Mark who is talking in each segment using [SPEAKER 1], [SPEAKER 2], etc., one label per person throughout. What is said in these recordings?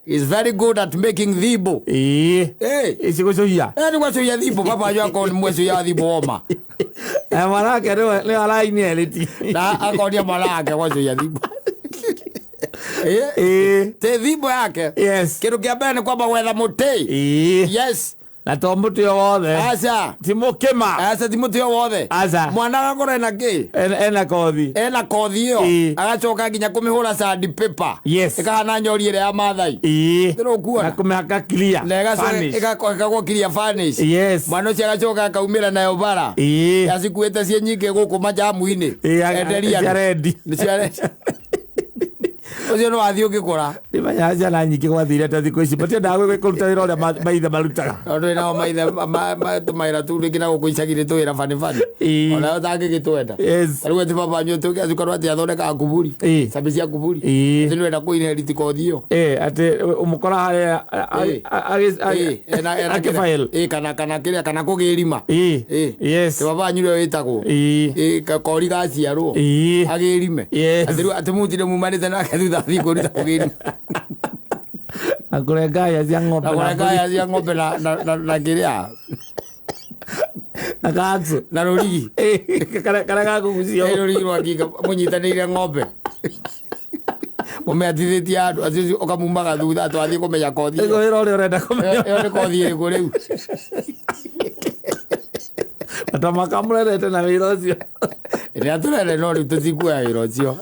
[SPEAKER 1] Is very good at making thimbo.
[SPEAKER 2] Ĩĩ.
[SPEAKER 1] Hey.
[SPEAKER 2] Ici gũcũhia.
[SPEAKER 1] Eh, nĩ gwacũhia thimbo baba wanyu akorwo nĩ mwecũhia wa thimbo woma.
[SPEAKER 2] Eh, mwana wake nĩwe arainheriti.
[SPEAKER 1] Na akonia mwana wake gwacũhia thimbo. Eh,
[SPEAKER 2] Ĩĩ.
[SPEAKER 1] Te thimbo yake.
[SPEAKER 2] Yes.
[SPEAKER 1] Kĩndũ kĩa mbere nĩ kwamba gwetha mũtĩ.
[SPEAKER 2] Ĩĩ.
[SPEAKER 1] Yes.
[SPEAKER 2] Na to mũtĩ o wothe.
[SPEAKER 1] Aca.
[SPEAKER 2] Ti mũkĩma.
[SPEAKER 1] Aca ti mũtĩ o wothe.
[SPEAKER 2] Aca.
[SPEAKER 1] Mwana agakorwo ena kĩ?
[SPEAKER 2] Ena kothi.
[SPEAKER 1] Ena kothi ĩyo.
[SPEAKER 2] Ĩĩ.
[SPEAKER 1] Agacoka nginya kũmĩhũra sandpaper.
[SPEAKER 2] Yes.
[SPEAKER 1] Ĩkahana nyori ĩrĩa ya Maathai.
[SPEAKER 2] Ĩĩ.
[SPEAKER 1] Ndĩrũkuona.
[SPEAKER 2] Na kũmĩhaka clear.
[SPEAKER 1] Na ĩgacoka
[SPEAKER 2] Varnish.
[SPEAKER 1] ĩgakwo clear varnish.
[SPEAKER 2] Yes.
[SPEAKER 1] Mwana ũcio agacoka akaumĩra nayo bara.
[SPEAKER 2] Ĩĩ.
[SPEAKER 1] Acikuĩte ciĩ nyingĩ gũkũ majamu-inĩ.
[SPEAKER 2] Ĩĩ,
[SPEAKER 1] Enderia andũ.
[SPEAKER 2] cia rendi.
[SPEAKER 1] Nĩ cia rendi. Ũcio nĩ wathiĩ ũgĩkũra.
[SPEAKER 2] Ndimenyaga ciana nyingĩ gwathire atĩa thikũ ici matiendaga kũruta wĩra ũrĩa maithe marutaga.
[SPEAKER 1] Tondũ nao maithe tũmawĩra tũu rĩngĩ na gũkũ icagi-inĩ tũwĩra bani bani.
[SPEAKER 2] Ĩĩ.
[SPEAKER 1] Onawe ũtangĩgĩtwenda.
[SPEAKER 2] Yes.
[SPEAKER 1] Tarĩu atĩ baba wanyu atuĩke atĩ athondekaga kuburi.
[SPEAKER 2] Ĩĩ.
[SPEAKER 1] Cabi cia kuburi.
[SPEAKER 2] Ĩĩ.
[SPEAKER 1] Atĩ nĩwenda kũ-inherit kothi ĩyo.
[SPEAKER 2] Eh, atĩ ũmũkora harĩa
[SPEAKER 1] Ĩĩ. Ĩĩ, ena
[SPEAKER 2] akĩbail.
[SPEAKER 1] kĩrĩa- Ĩĩ, kana kĩrĩa kana kũgĩrima.
[SPEAKER 2] Ĩĩ.
[SPEAKER 1] Ĩĩ.
[SPEAKER 2] Yes.
[SPEAKER 1] Atĩ baba wanyu ũrĩa wĩtagwo.
[SPEAKER 2] Ĩĩ.
[SPEAKER 1] Ĩĩ, kori gaciarwo.
[SPEAKER 2] Ĩĩ.
[SPEAKER 1] Agĩrime.
[SPEAKER 2] Yes.
[SPEAKER 1] Atĩ rĩu atĩ mũtinde mumanĩte nake thutha athiĩ kwĩruta kũgĩrima.
[SPEAKER 2] Na kũrenga hĩa cia ng'ombe
[SPEAKER 1] Na
[SPEAKER 2] na
[SPEAKER 1] kũrenga
[SPEAKER 2] mbũri.
[SPEAKER 1] hĩa cia ng'ombe na kĩrĩa
[SPEAKER 2] Na kanjũ.
[SPEAKER 1] na rũrigi.
[SPEAKER 2] Ĩĩ, karĩa gakũgucio.
[SPEAKER 1] Ĩĩ, rũrigi rwa ngingo mũnyitanĩire ng'ombe. Mũmĩatithĩtie andũ acio ũcio ũkamumaga thutha atĩ wathiĩ kũmenya kothi ĩyo.
[SPEAKER 2] Ĩgo wĩra ũrĩa ũrenda kũmenya.
[SPEAKER 1] Ĩyo nĩ kothi ĩrĩkũ rĩu?
[SPEAKER 2] Na ta makamũrerete na wĩra ũcio.
[SPEAKER 1] Nĩ atũrere no rĩu tũtikuoya wĩra ũcio.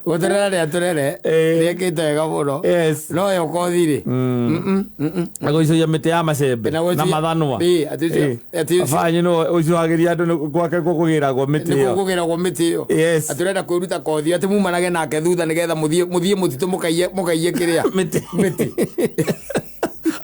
[SPEAKER 1] Gũtũrera nĩ atũrere.
[SPEAKER 2] Ĩĩ.
[SPEAKER 1] Nĩ ekĩte wega mũno.
[SPEAKER 2] Yes.
[SPEAKER 1] No yo kothi rĩ.
[SPEAKER 2] Na gũicũhia mĩtĩ ya macembe
[SPEAKER 1] Na gũicũhia-
[SPEAKER 2] na mathanwa.
[SPEAKER 1] Ĩĩ, atĩ ũcio- atĩ ũcio-
[SPEAKER 2] Abanyu nĩwe ũicũhagĩria andũ gwake kũgĩragwo mĩtĩ
[SPEAKER 1] nĩkuo
[SPEAKER 2] ĩyo.
[SPEAKER 1] kũgĩragwo mĩtĩ ĩyo.
[SPEAKER 2] Yes.
[SPEAKER 1] Atĩ ũrenda kwĩruta kothi atĩ mumanage nake thutha nĩgetha mũthiĩ mũtitũ mũkaiye kĩrĩa.
[SPEAKER 2] Mĩtĩ.
[SPEAKER 1] Mĩtĩ.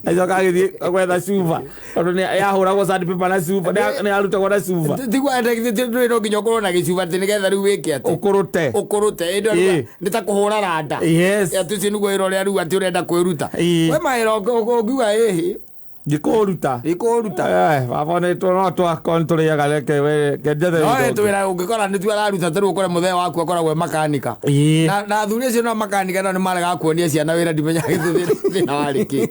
[SPEAKER 2] Acoka agĩthiĩ gwetha cuba tondũ nĩ yahũragwo sandpaper na cuba nĩ yarutagwo na cuba.
[SPEAKER 1] Tiguo ndũrĩ no nginya ũkorwo na gĩcuba atĩ nĩgetha rĩu wĩke atĩ.
[SPEAKER 2] Ũkũrũte.
[SPEAKER 1] Ũkũrũte. Ĩndĩ
[SPEAKER 2] Ĩĩ.
[SPEAKER 1] nĩ ta kũhũra randa.
[SPEAKER 2] Yes.
[SPEAKER 1] Atĩ ũcio nĩguo wĩra ũrĩa rĩu atĩ ũrenda kwĩruta.
[SPEAKER 2] Ĩĩ.
[SPEAKER 1] We mawĩra ũngiuga ĩhĩ.
[SPEAKER 2] Ngĩkũruta.
[SPEAKER 1] Ngĩkũruta.
[SPEAKER 2] Eh, baba nĩ no twakorwo nĩ tũrĩaga reke we reke njethe
[SPEAKER 1] No
[SPEAKER 2] wĩra
[SPEAKER 1] nĩ
[SPEAKER 2] ũngĩ.
[SPEAKER 1] twĩra ũngĩkora nĩ tu araruta ta rĩu ũkore mũthee waku akoragwo e makanika.
[SPEAKER 2] Ĩĩ.
[SPEAKER 1] Na athuri acio no makanika no nĩ maregaga kuonia ciana wĩra ndimenyaga thĩna warĩ kĩ.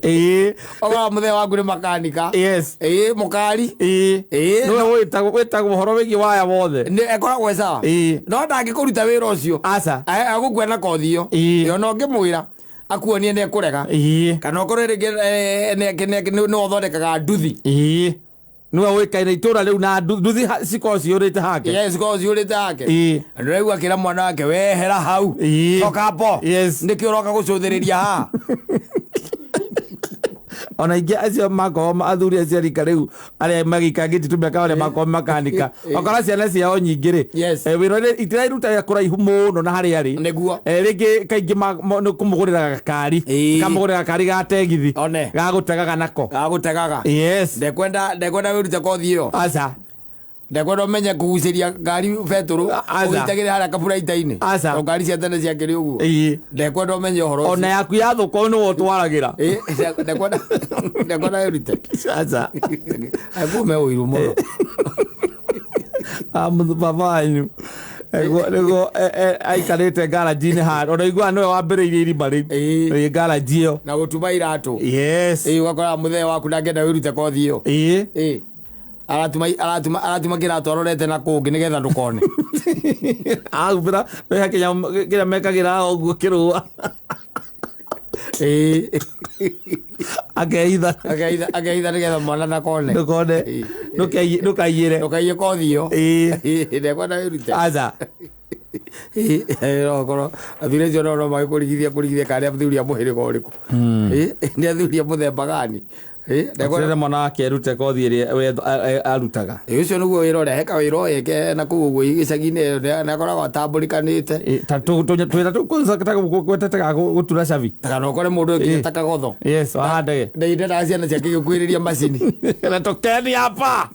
[SPEAKER 2] Ĩĩ.
[SPEAKER 1] Ũkora mũthee waku nĩ makanika.
[SPEAKER 2] Yes.
[SPEAKER 1] Ĩĩ mũkari.
[SPEAKER 2] Ĩĩ.
[SPEAKER 1] Ĩĩ.
[SPEAKER 2] Nĩwe wĩtagwo ũhoro wĩgiĩ waya wothe.
[SPEAKER 1] Nĩ ekoragwo e sawa.
[SPEAKER 2] Ĩĩ.
[SPEAKER 1] No ndangĩkũruta wĩra ũcio.
[SPEAKER 2] Aca.
[SPEAKER 1] Agũkua na kothi ĩyo.
[SPEAKER 2] Ĩĩ.
[SPEAKER 1] Ona ũngĩmwĩra akuonie nĩ ekũrega.
[SPEAKER 2] Ĩĩ.
[SPEAKER 1] Kana ũkorwo rĩngĩ nĩwe ũthondekaga nduthi.
[SPEAKER 2] Ĩĩ. Nĩwe ũĩkaine itũra rĩu na nduthi cikoragwo ciyũrĩte hake.
[SPEAKER 1] Yes, cikoragwo ciyũrĩte hake.
[SPEAKER 2] Ĩĩ.
[SPEAKER 1] Na ndĩraigua akĩra mwana wake wehera hau.
[SPEAKER 2] Ĩĩ.
[SPEAKER 1] Coka hapo.
[SPEAKER 2] Yes.
[SPEAKER 1] Nĩkĩ ũroka gũcũthĩrĩria haha?
[SPEAKER 2] Ona ingĩ acio makorwo athuri acio a rika rĩu arĩa magĩikangĩtie tũmĩaka arĩa makorwo makanika okora ciana ciao nyingĩ rĩ
[SPEAKER 1] Yes.
[SPEAKER 2] wĩra ũrĩa itirairuta wĩra kũraihu mũno na harĩa arĩ.
[SPEAKER 1] Nĩguo.
[SPEAKER 2] Rĩngĩ kaingĩ nĩ kũmũgũrĩra gakari.
[SPEAKER 1] Ĩĩ.
[SPEAKER 2] Kamũgũrĩra gakari ga tegithi.
[SPEAKER 1] One.
[SPEAKER 2] Ga gũtegaga nako.
[SPEAKER 1] Ga gũtegaga.
[SPEAKER 2] Yes.
[SPEAKER 1] Ndekwenda wĩrute kothi ĩyo.
[SPEAKER 2] Aca.
[SPEAKER 1] Ndekwenda ũmenye kũgucĩria ngari betũrũ
[SPEAKER 2] Aca.
[SPEAKER 1] ũgĩitagĩrĩra harĩa kaburaita-inĩ.
[SPEAKER 2] Aca.
[SPEAKER 1] Tondũ ngari cia tene ciakĩrĩ ũguo.
[SPEAKER 2] Ĩĩ.
[SPEAKER 1] Ndekwenda ũmenye ũhoro ũcio.
[SPEAKER 2] Ona yaku yathũka nĩwe ũtwaragĩra.
[SPEAKER 1] Ĩĩ, ndekwenda wĩrute.
[SPEAKER 2] Aca.
[SPEAKER 1] Akume ũiru mũno.
[SPEAKER 2] Baba wanyu. Nĩguo aikarĩte ngaranji-inĩ handũ ona iguaga nĩwe wambĩrĩirie irima rĩu.
[SPEAKER 1] Ĩĩ.
[SPEAKER 2] Ĩĩ, ngaranji ĩyo.
[SPEAKER 1] Na gũtuma iratũ.
[SPEAKER 2] Yes.
[SPEAKER 1] Ĩĩ, ũgakora mũthee waku ndangĩenda wĩrute kothi ĩyo.
[SPEAKER 2] Ĩĩ.
[SPEAKER 1] Ĩĩ. Aratuma kĩratũ arorete na kũngĩ nĩgetha ndũkone.
[SPEAKER 2] Ahumbĩra meha kĩrĩa mekagĩra ũguo kĩrũa.
[SPEAKER 1] Ĩĩ.
[SPEAKER 2] Akehitha.
[SPEAKER 1] Akehitha nĩgetha mwana ndakone.
[SPEAKER 2] Ndũkone.
[SPEAKER 1] Ĩĩ.
[SPEAKER 2] Ndũkaiyĩre.
[SPEAKER 1] Ndũkaiye kothi ĩyo.
[SPEAKER 2] Ĩĩ.
[SPEAKER 1] Ĩĩ, ndekwenda wĩrute.
[SPEAKER 2] Aca.
[SPEAKER 1] Ĩĩ, no ũkorwo athuri acio no magĩkũrigithia kũrigithia kana nĩ athuri a mũhĩrĩga ũrĩkũ. Ĩĩ, nĩ athuri a mũthemba gani. Ĩĩ,
[SPEAKER 2] Atĩrĩre mwana wake erute kothi ĩrĩa we arutaga.
[SPEAKER 1] Ĩĩ, ũcio nĩguo wĩra ũrĩa heka wĩra ũyũ eke na kũu ũguo gĩcagi-inĩ nĩ akoragwo atambũrĩkanĩte.
[SPEAKER 2] Ĩĩ, ta twĩra tũgwetete ga gũtura cabi.
[SPEAKER 1] Ta kana ũkore mũndũ nginya ta kagotho.
[SPEAKER 2] Yes, wa ndege.
[SPEAKER 1] Ndendaga ciana ciake igĩkuhĩrĩria macini.
[SPEAKER 2] Na tokeni hapa.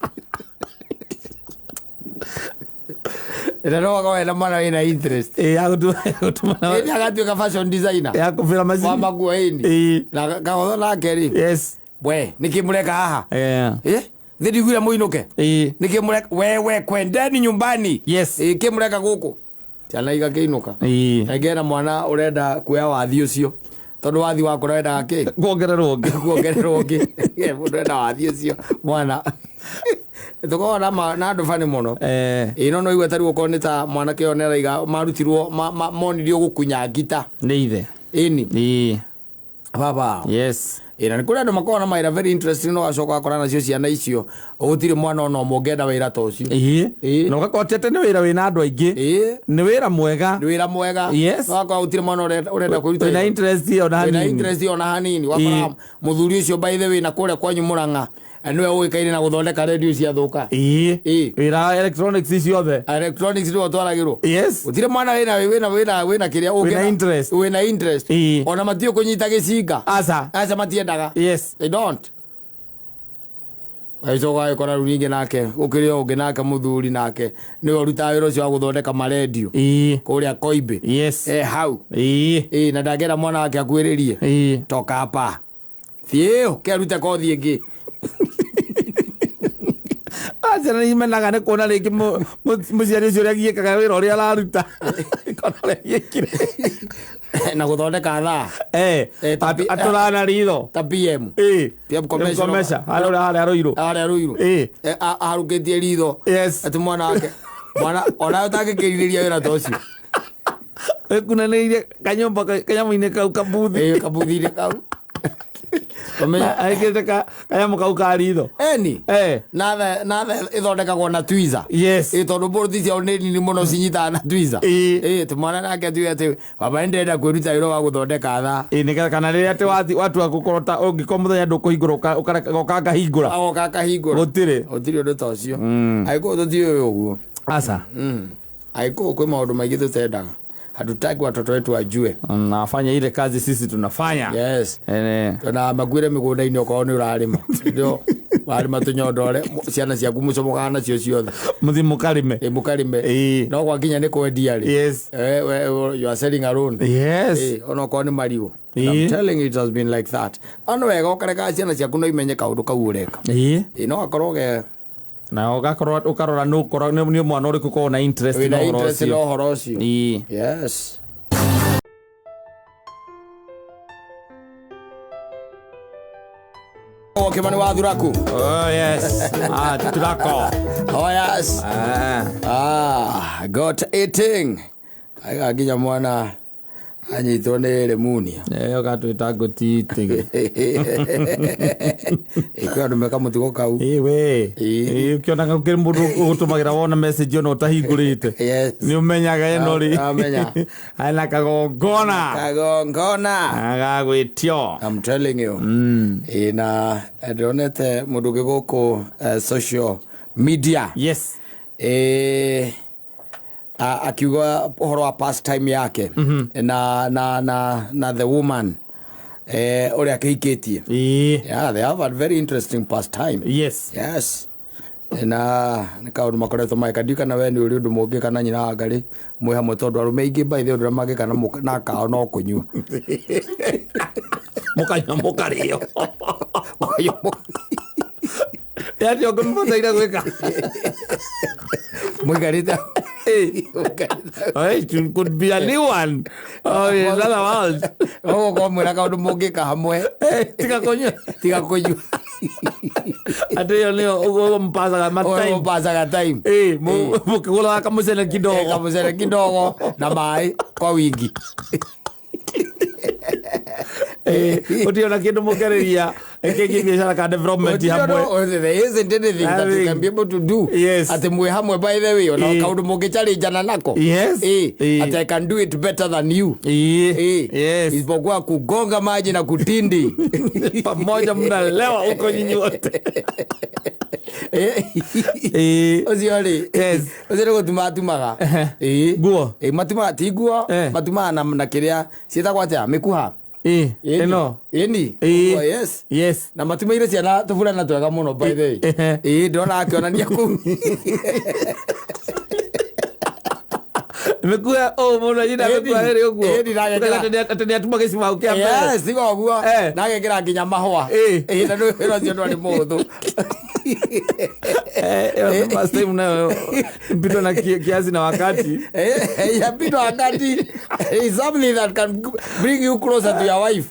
[SPEAKER 1] Na no akorwo ena mwana wĩna interest.
[SPEAKER 2] Ĩĩ, ya gũtuma
[SPEAKER 1] Ĩĩ, agatuĩka fashion designer.
[SPEAKER 2] ya kũbĩra
[SPEAKER 1] Wa
[SPEAKER 2] macini.
[SPEAKER 1] maguo ĩni.
[SPEAKER 2] Ĩĩ.
[SPEAKER 1] Na kagotho nake rĩ.
[SPEAKER 2] Yes.
[SPEAKER 1] We, nĩkĩ mũreka haha?
[SPEAKER 2] Yeah.
[SPEAKER 1] Ĩĩ, thĩ ndiguire mũinũke.
[SPEAKER 2] Ĩĩ.
[SPEAKER 1] Nĩkĩ mũreka wewe kwendeni nyumbani.
[SPEAKER 2] Yes.
[SPEAKER 1] Ĩĩ, kĩ mũreka gũkũ? Ciana igakĩinũka.
[SPEAKER 2] Ĩĩ.
[SPEAKER 1] Na ngena mwana ũrenda kuoya wathi ũcio, tondũ wathi wakũra wendaga kĩ?
[SPEAKER 2] Kuongererwo ũngĩ.
[SPEAKER 1] Kuongererwo ũngĩ. Mũndũ enda wathi ũcio mwana. Tũkoragwo na andũ bani mũno. Ĩĩ, no no igue ta rĩu okorwo nĩ ta mwanake ũyũ nĩaraiga marutirwo monirio gũkunya ngita.
[SPEAKER 2] Nĩ ithe.
[SPEAKER 1] Ĩni.
[SPEAKER 2] Ĩĩ.
[SPEAKER 1] Baba.
[SPEAKER 2] Yes.
[SPEAKER 1] Ĩĩ, na nĩ kũrĩ andũ makoragwo na mawĩra very interesting, no wacoka wakora nacio ciana icio gũtirĩ mwana ona ũmwe ũngĩenda wĩra ta ũcio.
[SPEAKER 2] Ĩĩ.
[SPEAKER 1] Ĩĩ.
[SPEAKER 2] Na ũgakorwo ti atĩ nĩ wĩra wĩna andũ aingĩ.
[SPEAKER 1] Ĩĩ.
[SPEAKER 2] Nĩ wĩra mwega.
[SPEAKER 1] Nĩ wĩra mwega.
[SPEAKER 2] Yes.
[SPEAKER 1] No wakorwo gũtirĩ mwana ũrenda kwĩruta
[SPEAKER 2] Wĩna
[SPEAKER 1] wĩra.
[SPEAKER 2] interest ĩyo na
[SPEAKER 1] Wĩna
[SPEAKER 2] hanini.
[SPEAKER 1] interest ona hanini. Wakora
[SPEAKER 2] Ĩĩ.
[SPEAKER 1] mũthuri ũcio by the way na kũrĩa kwanyu Mũrang'a nĩwe ũĩkaine na gũthondeka radio ciathũka.
[SPEAKER 2] Ĩĩ.
[SPEAKER 1] Ĩĩ.
[SPEAKER 2] Wĩra wa electronics ciothe.
[SPEAKER 1] Electronics nĩwe ũtwaragĩrwo.
[SPEAKER 2] Yes.
[SPEAKER 1] Gũtirĩ mwana wĩna kĩrĩa
[SPEAKER 2] Wĩna interest.
[SPEAKER 1] Wĩna interest.
[SPEAKER 2] Ĩĩ.
[SPEAKER 1] Ona matiũĩ kũnyita gĩcinga.
[SPEAKER 2] Aca.
[SPEAKER 1] Aca matiendaga.
[SPEAKER 2] Yes.
[SPEAKER 1] They don't. Agĩcoka agĩkora rĩu ningĩ nake gũkĩrĩ o ũngĩ nake mũthuri nake nĩwe ũrutaga wĩra ũcio wa gũthondeka marendio
[SPEAKER 2] Ĩĩ.
[SPEAKER 1] kũrĩa Koimbĩ.
[SPEAKER 2] Yes.
[SPEAKER 1] Hau.
[SPEAKER 2] Ĩĩ.
[SPEAKER 1] Ĩĩ, na ndangĩenda mwana wake akuĩrĩrie.
[SPEAKER 2] Ĩĩ.
[SPEAKER 1] Toka hapa. Thiĩ ũkerute kothi ĩngĩ.
[SPEAKER 2] Aca nĩ imenaga nĩ kuona rĩngĩ mũciari ũcio ũrĩa agiĩkaga wĩra ũrĩa araruta. Kona ũrĩa agiĩkire.
[SPEAKER 1] Na gũthondeka thaa.
[SPEAKER 2] Atũraga na ritho.
[SPEAKER 1] Ta PM.
[SPEAKER 2] Ĩĩ.
[SPEAKER 1] PM commercial.
[SPEAKER 2] Commercial. Harĩa Ruiru.
[SPEAKER 1] Harĩa Ruiru.
[SPEAKER 2] Ĩĩ.
[SPEAKER 1] Aharũkĩtie ritho.
[SPEAKER 2] Yes.
[SPEAKER 1] Atĩ mwana wake. Mwana onawe ũtangĩkĩrirĩria wĩra ta ũcio.
[SPEAKER 2] Ĩkunanĩirie kanyũmba kanyamũ-inĩ kau kabuthi.
[SPEAKER 1] Ĩĩ, kabuthi-inĩ kau. Ũmenya.
[SPEAKER 2] Ekĩrĩte kanyamũ kau ka ritho.
[SPEAKER 1] Eni. Na tha ĩthondekagwo na twiza.
[SPEAKER 2] Yes.
[SPEAKER 1] Ĩĩ, tondũ mbũrũti ciao nĩ nini mũno cinyitaga na twiza.
[SPEAKER 2] Ĩĩ.
[SPEAKER 1] Ĩĩ, atĩ mwana nake atuge atĩ baba nĩ ndĩrenda kwĩruta wĩra wa gũthondeka thaa.
[SPEAKER 2] Ĩĩ, nĩgetha kana rĩrĩa atĩ watua gũkorwo ta ũngĩkorwo mũthenya ndũkũhingũra ũgoka akahingũra.
[SPEAKER 1] Agoka akahingũra.
[SPEAKER 2] Gũtirĩ.
[SPEAKER 1] Gũtirĩ ũndũ ta ũcio. Agĩkũyũ tũtiũĩ ũguo.
[SPEAKER 2] Aca.
[SPEAKER 1] Agĩkũyũ kwĩ maũndũ maingĩ tũtendaga. Hatutaki watoto wetu wajue.
[SPEAKER 2] Nafanya ile kazi sisi tunafanya.
[SPEAKER 1] Yes. Na makuire mĩgũnda-inĩ okorwo nĩ ũrarĩma. Ndio warĩma tũnyondore ciana ciaku mũcomokaga nacio ciothe.
[SPEAKER 2] Mũthiĩ mũkarĩme.
[SPEAKER 1] Ĩ, mũkarĩme.
[SPEAKER 2] Ĩĩ.
[SPEAKER 1] No gwakinya nĩ kwendia rĩ.
[SPEAKER 2] Yes.
[SPEAKER 1] You are selling alone.
[SPEAKER 2] Yes.
[SPEAKER 1] Ĩ, ona okorwo nĩ marigũ.
[SPEAKER 2] Ĩĩ.
[SPEAKER 1] I'm telling you it has been like that. No wega ũkareka ciana ciaku no imenye kaũndũ kau ũreka.
[SPEAKER 2] Ĩĩ.
[SPEAKER 1] Ĩ, no akorwo ge
[SPEAKER 2] Na ũgakorwo ũkarora nĩ mwana ũrĩkũ ũkoragwo na interest
[SPEAKER 1] wĩna
[SPEAKER 2] na ũhoro
[SPEAKER 1] interest
[SPEAKER 2] ũcio.
[SPEAKER 1] na ũhoro ũcio.
[SPEAKER 2] Ĩĩ.
[SPEAKER 1] Yes. Kimani wa Thuraku.
[SPEAKER 2] Oh yes. Turako.
[SPEAKER 1] Oh yes. Got eating. Aiga nginya mwana anyitwo nĩ pneumonia.
[SPEAKER 2] Ĩyo gatwĩta ngũti-eating.
[SPEAKER 1] Ĩĩ, andũ meka mũtugo kau.
[SPEAKER 2] Ĩĩ we.
[SPEAKER 1] Ĩĩ.
[SPEAKER 2] Ĩĩ, ũkĩonaga gũkĩrĩ mũndũ ũgũtũmagĩra wona message ona ũtahingũrĩte.
[SPEAKER 1] Yes.
[SPEAKER 2] Nĩ ũmenyaga ĩno rĩ.
[SPEAKER 1] Amenya.
[SPEAKER 2] Ena kagongona.
[SPEAKER 1] Kagongona.
[SPEAKER 2] Agagwĩtio.
[SPEAKER 1] I'm telling you. Ĩĩ, na ndĩronete mũndũ ũngĩ gũkũ social media.
[SPEAKER 2] Yes.
[SPEAKER 1] Ĩĩ, akiuga ũhoro wa pastime yake na the woman ũrĩa akĩhikĩtie.
[SPEAKER 2] Ĩĩ.
[SPEAKER 1] Yeah, they have a very interesting pastime.
[SPEAKER 2] Yes.
[SPEAKER 1] Yes. Na nĩ kaũndũ makoretwo magĩka. Ndiũĩ kana we nĩ ũrĩ ũndũ mũngĩka na nyina wa Ngarĩ mwĩ hamwe, tondũ arũme aingĩ by the way ũndũ ũrĩa mangĩka na kao no kũnyua.
[SPEAKER 2] Mũkanyua mũkarĩo. Nĩ atĩa ũngĩmũbataire gwĩka?
[SPEAKER 1] Mũikarĩte.
[SPEAKER 2] Hey, it could be a new one. Oh, in another world.
[SPEAKER 1] Ũgũkorwo mwĩna kaũndũ mũngĩka hamwe.
[SPEAKER 2] Tiga kũnyua.
[SPEAKER 1] Tiga kũnyua.
[SPEAKER 2] Atĩ ĩyo nĩyo ũguo mpacaga ma time.
[SPEAKER 1] Ũmpacaga time.
[SPEAKER 2] Ĩĩ, mũkĩgũraga kamũcere kidogo.
[SPEAKER 1] Kamũcere kidogo na maĩ kwa wingi.
[SPEAKER 2] Gũtirĩ ona kĩndũ mũkĩarĩria kĩgiĩ biacara ka development hamwe.
[SPEAKER 1] There isn't anything that you can be able to do.
[SPEAKER 2] Yes.
[SPEAKER 1] Atĩ mwĩ hamwe by the way, ona
[SPEAKER 2] Ĩĩ.
[SPEAKER 1] kaũndũ mũngĩchallengeana nako.
[SPEAKER 2] Yes.
[SPEAKER 1] Ĩĩ.
[SPEAKER 2] Ĩĩ.
[SPEAKER 1] Atĩ I can do it better than you.
[SPEAKER 2] Ĩĩ.
[SPEAKER 1] Ĩĩ.
[SPEAKER 2] Yes.
[SPEAKER 1] Isipokuwa kugonga maji na kutindi.
[SPEAKER 2] Pamoja mnalewa huko nyinyi wote.
[SPEAKER 1] Ĩĩ. Ũcio rĩ.
[SPEAKER 2] Yes.
[SPEAKER 1] Ũcio nĩ gũtuma atumaga. Ĩĩ.
[SPEAKER 2] Nguo.
[SPEAKER 1] Ĩĩ, matumaga ti nguo, matumaga na kĩrĩa ciĩtagwo atĩa? Mĩkuha.
[SPEAKER 2] Ĩĩ. Ĩno.
[SPEAKER 1] Ĩni.
[SPEAKER 2] Ĩĩ.
[SPEAKER 1] Ũguo, yes.
[SPEAKER 2] Yes.
[SPEAKER 1] Na matumaire ciana tũburana twega mũno by the way. Ĩĩ, ndĩrona akĩonania kũu.
[SPEAKER 2] Mĩkua ũũ mũndũ anyita
[SPEAKER 1] Ĩni.
[SPEAKER 2] mĩkua ĩrĩ ũguo.
[SPEAKER 1] Ĩni, na agekĩra-
[SPEAKER 2] Ũkauga atĩ nĩatuma gĩcibaũ kĩa mbere.
[SPEAKER 1] Yes, tiga ũguo.
[SPEAKER 2] Eh.
[SPEAKER 1] Na agekĩra nginya mahũa.
[SPEAKER 2] Ĩ.
[SPEAKER 1] Ĩ, na nĩ wĩra ũcio ndwarĩ mũhũthũ.
[SPEAKER 2] Eh, ĩyo nĩ first time nayo mpito na kiasi na wakati.
[SPEAKER 1] Eh, yapitwa wakati is something that can bring you closer to your wife.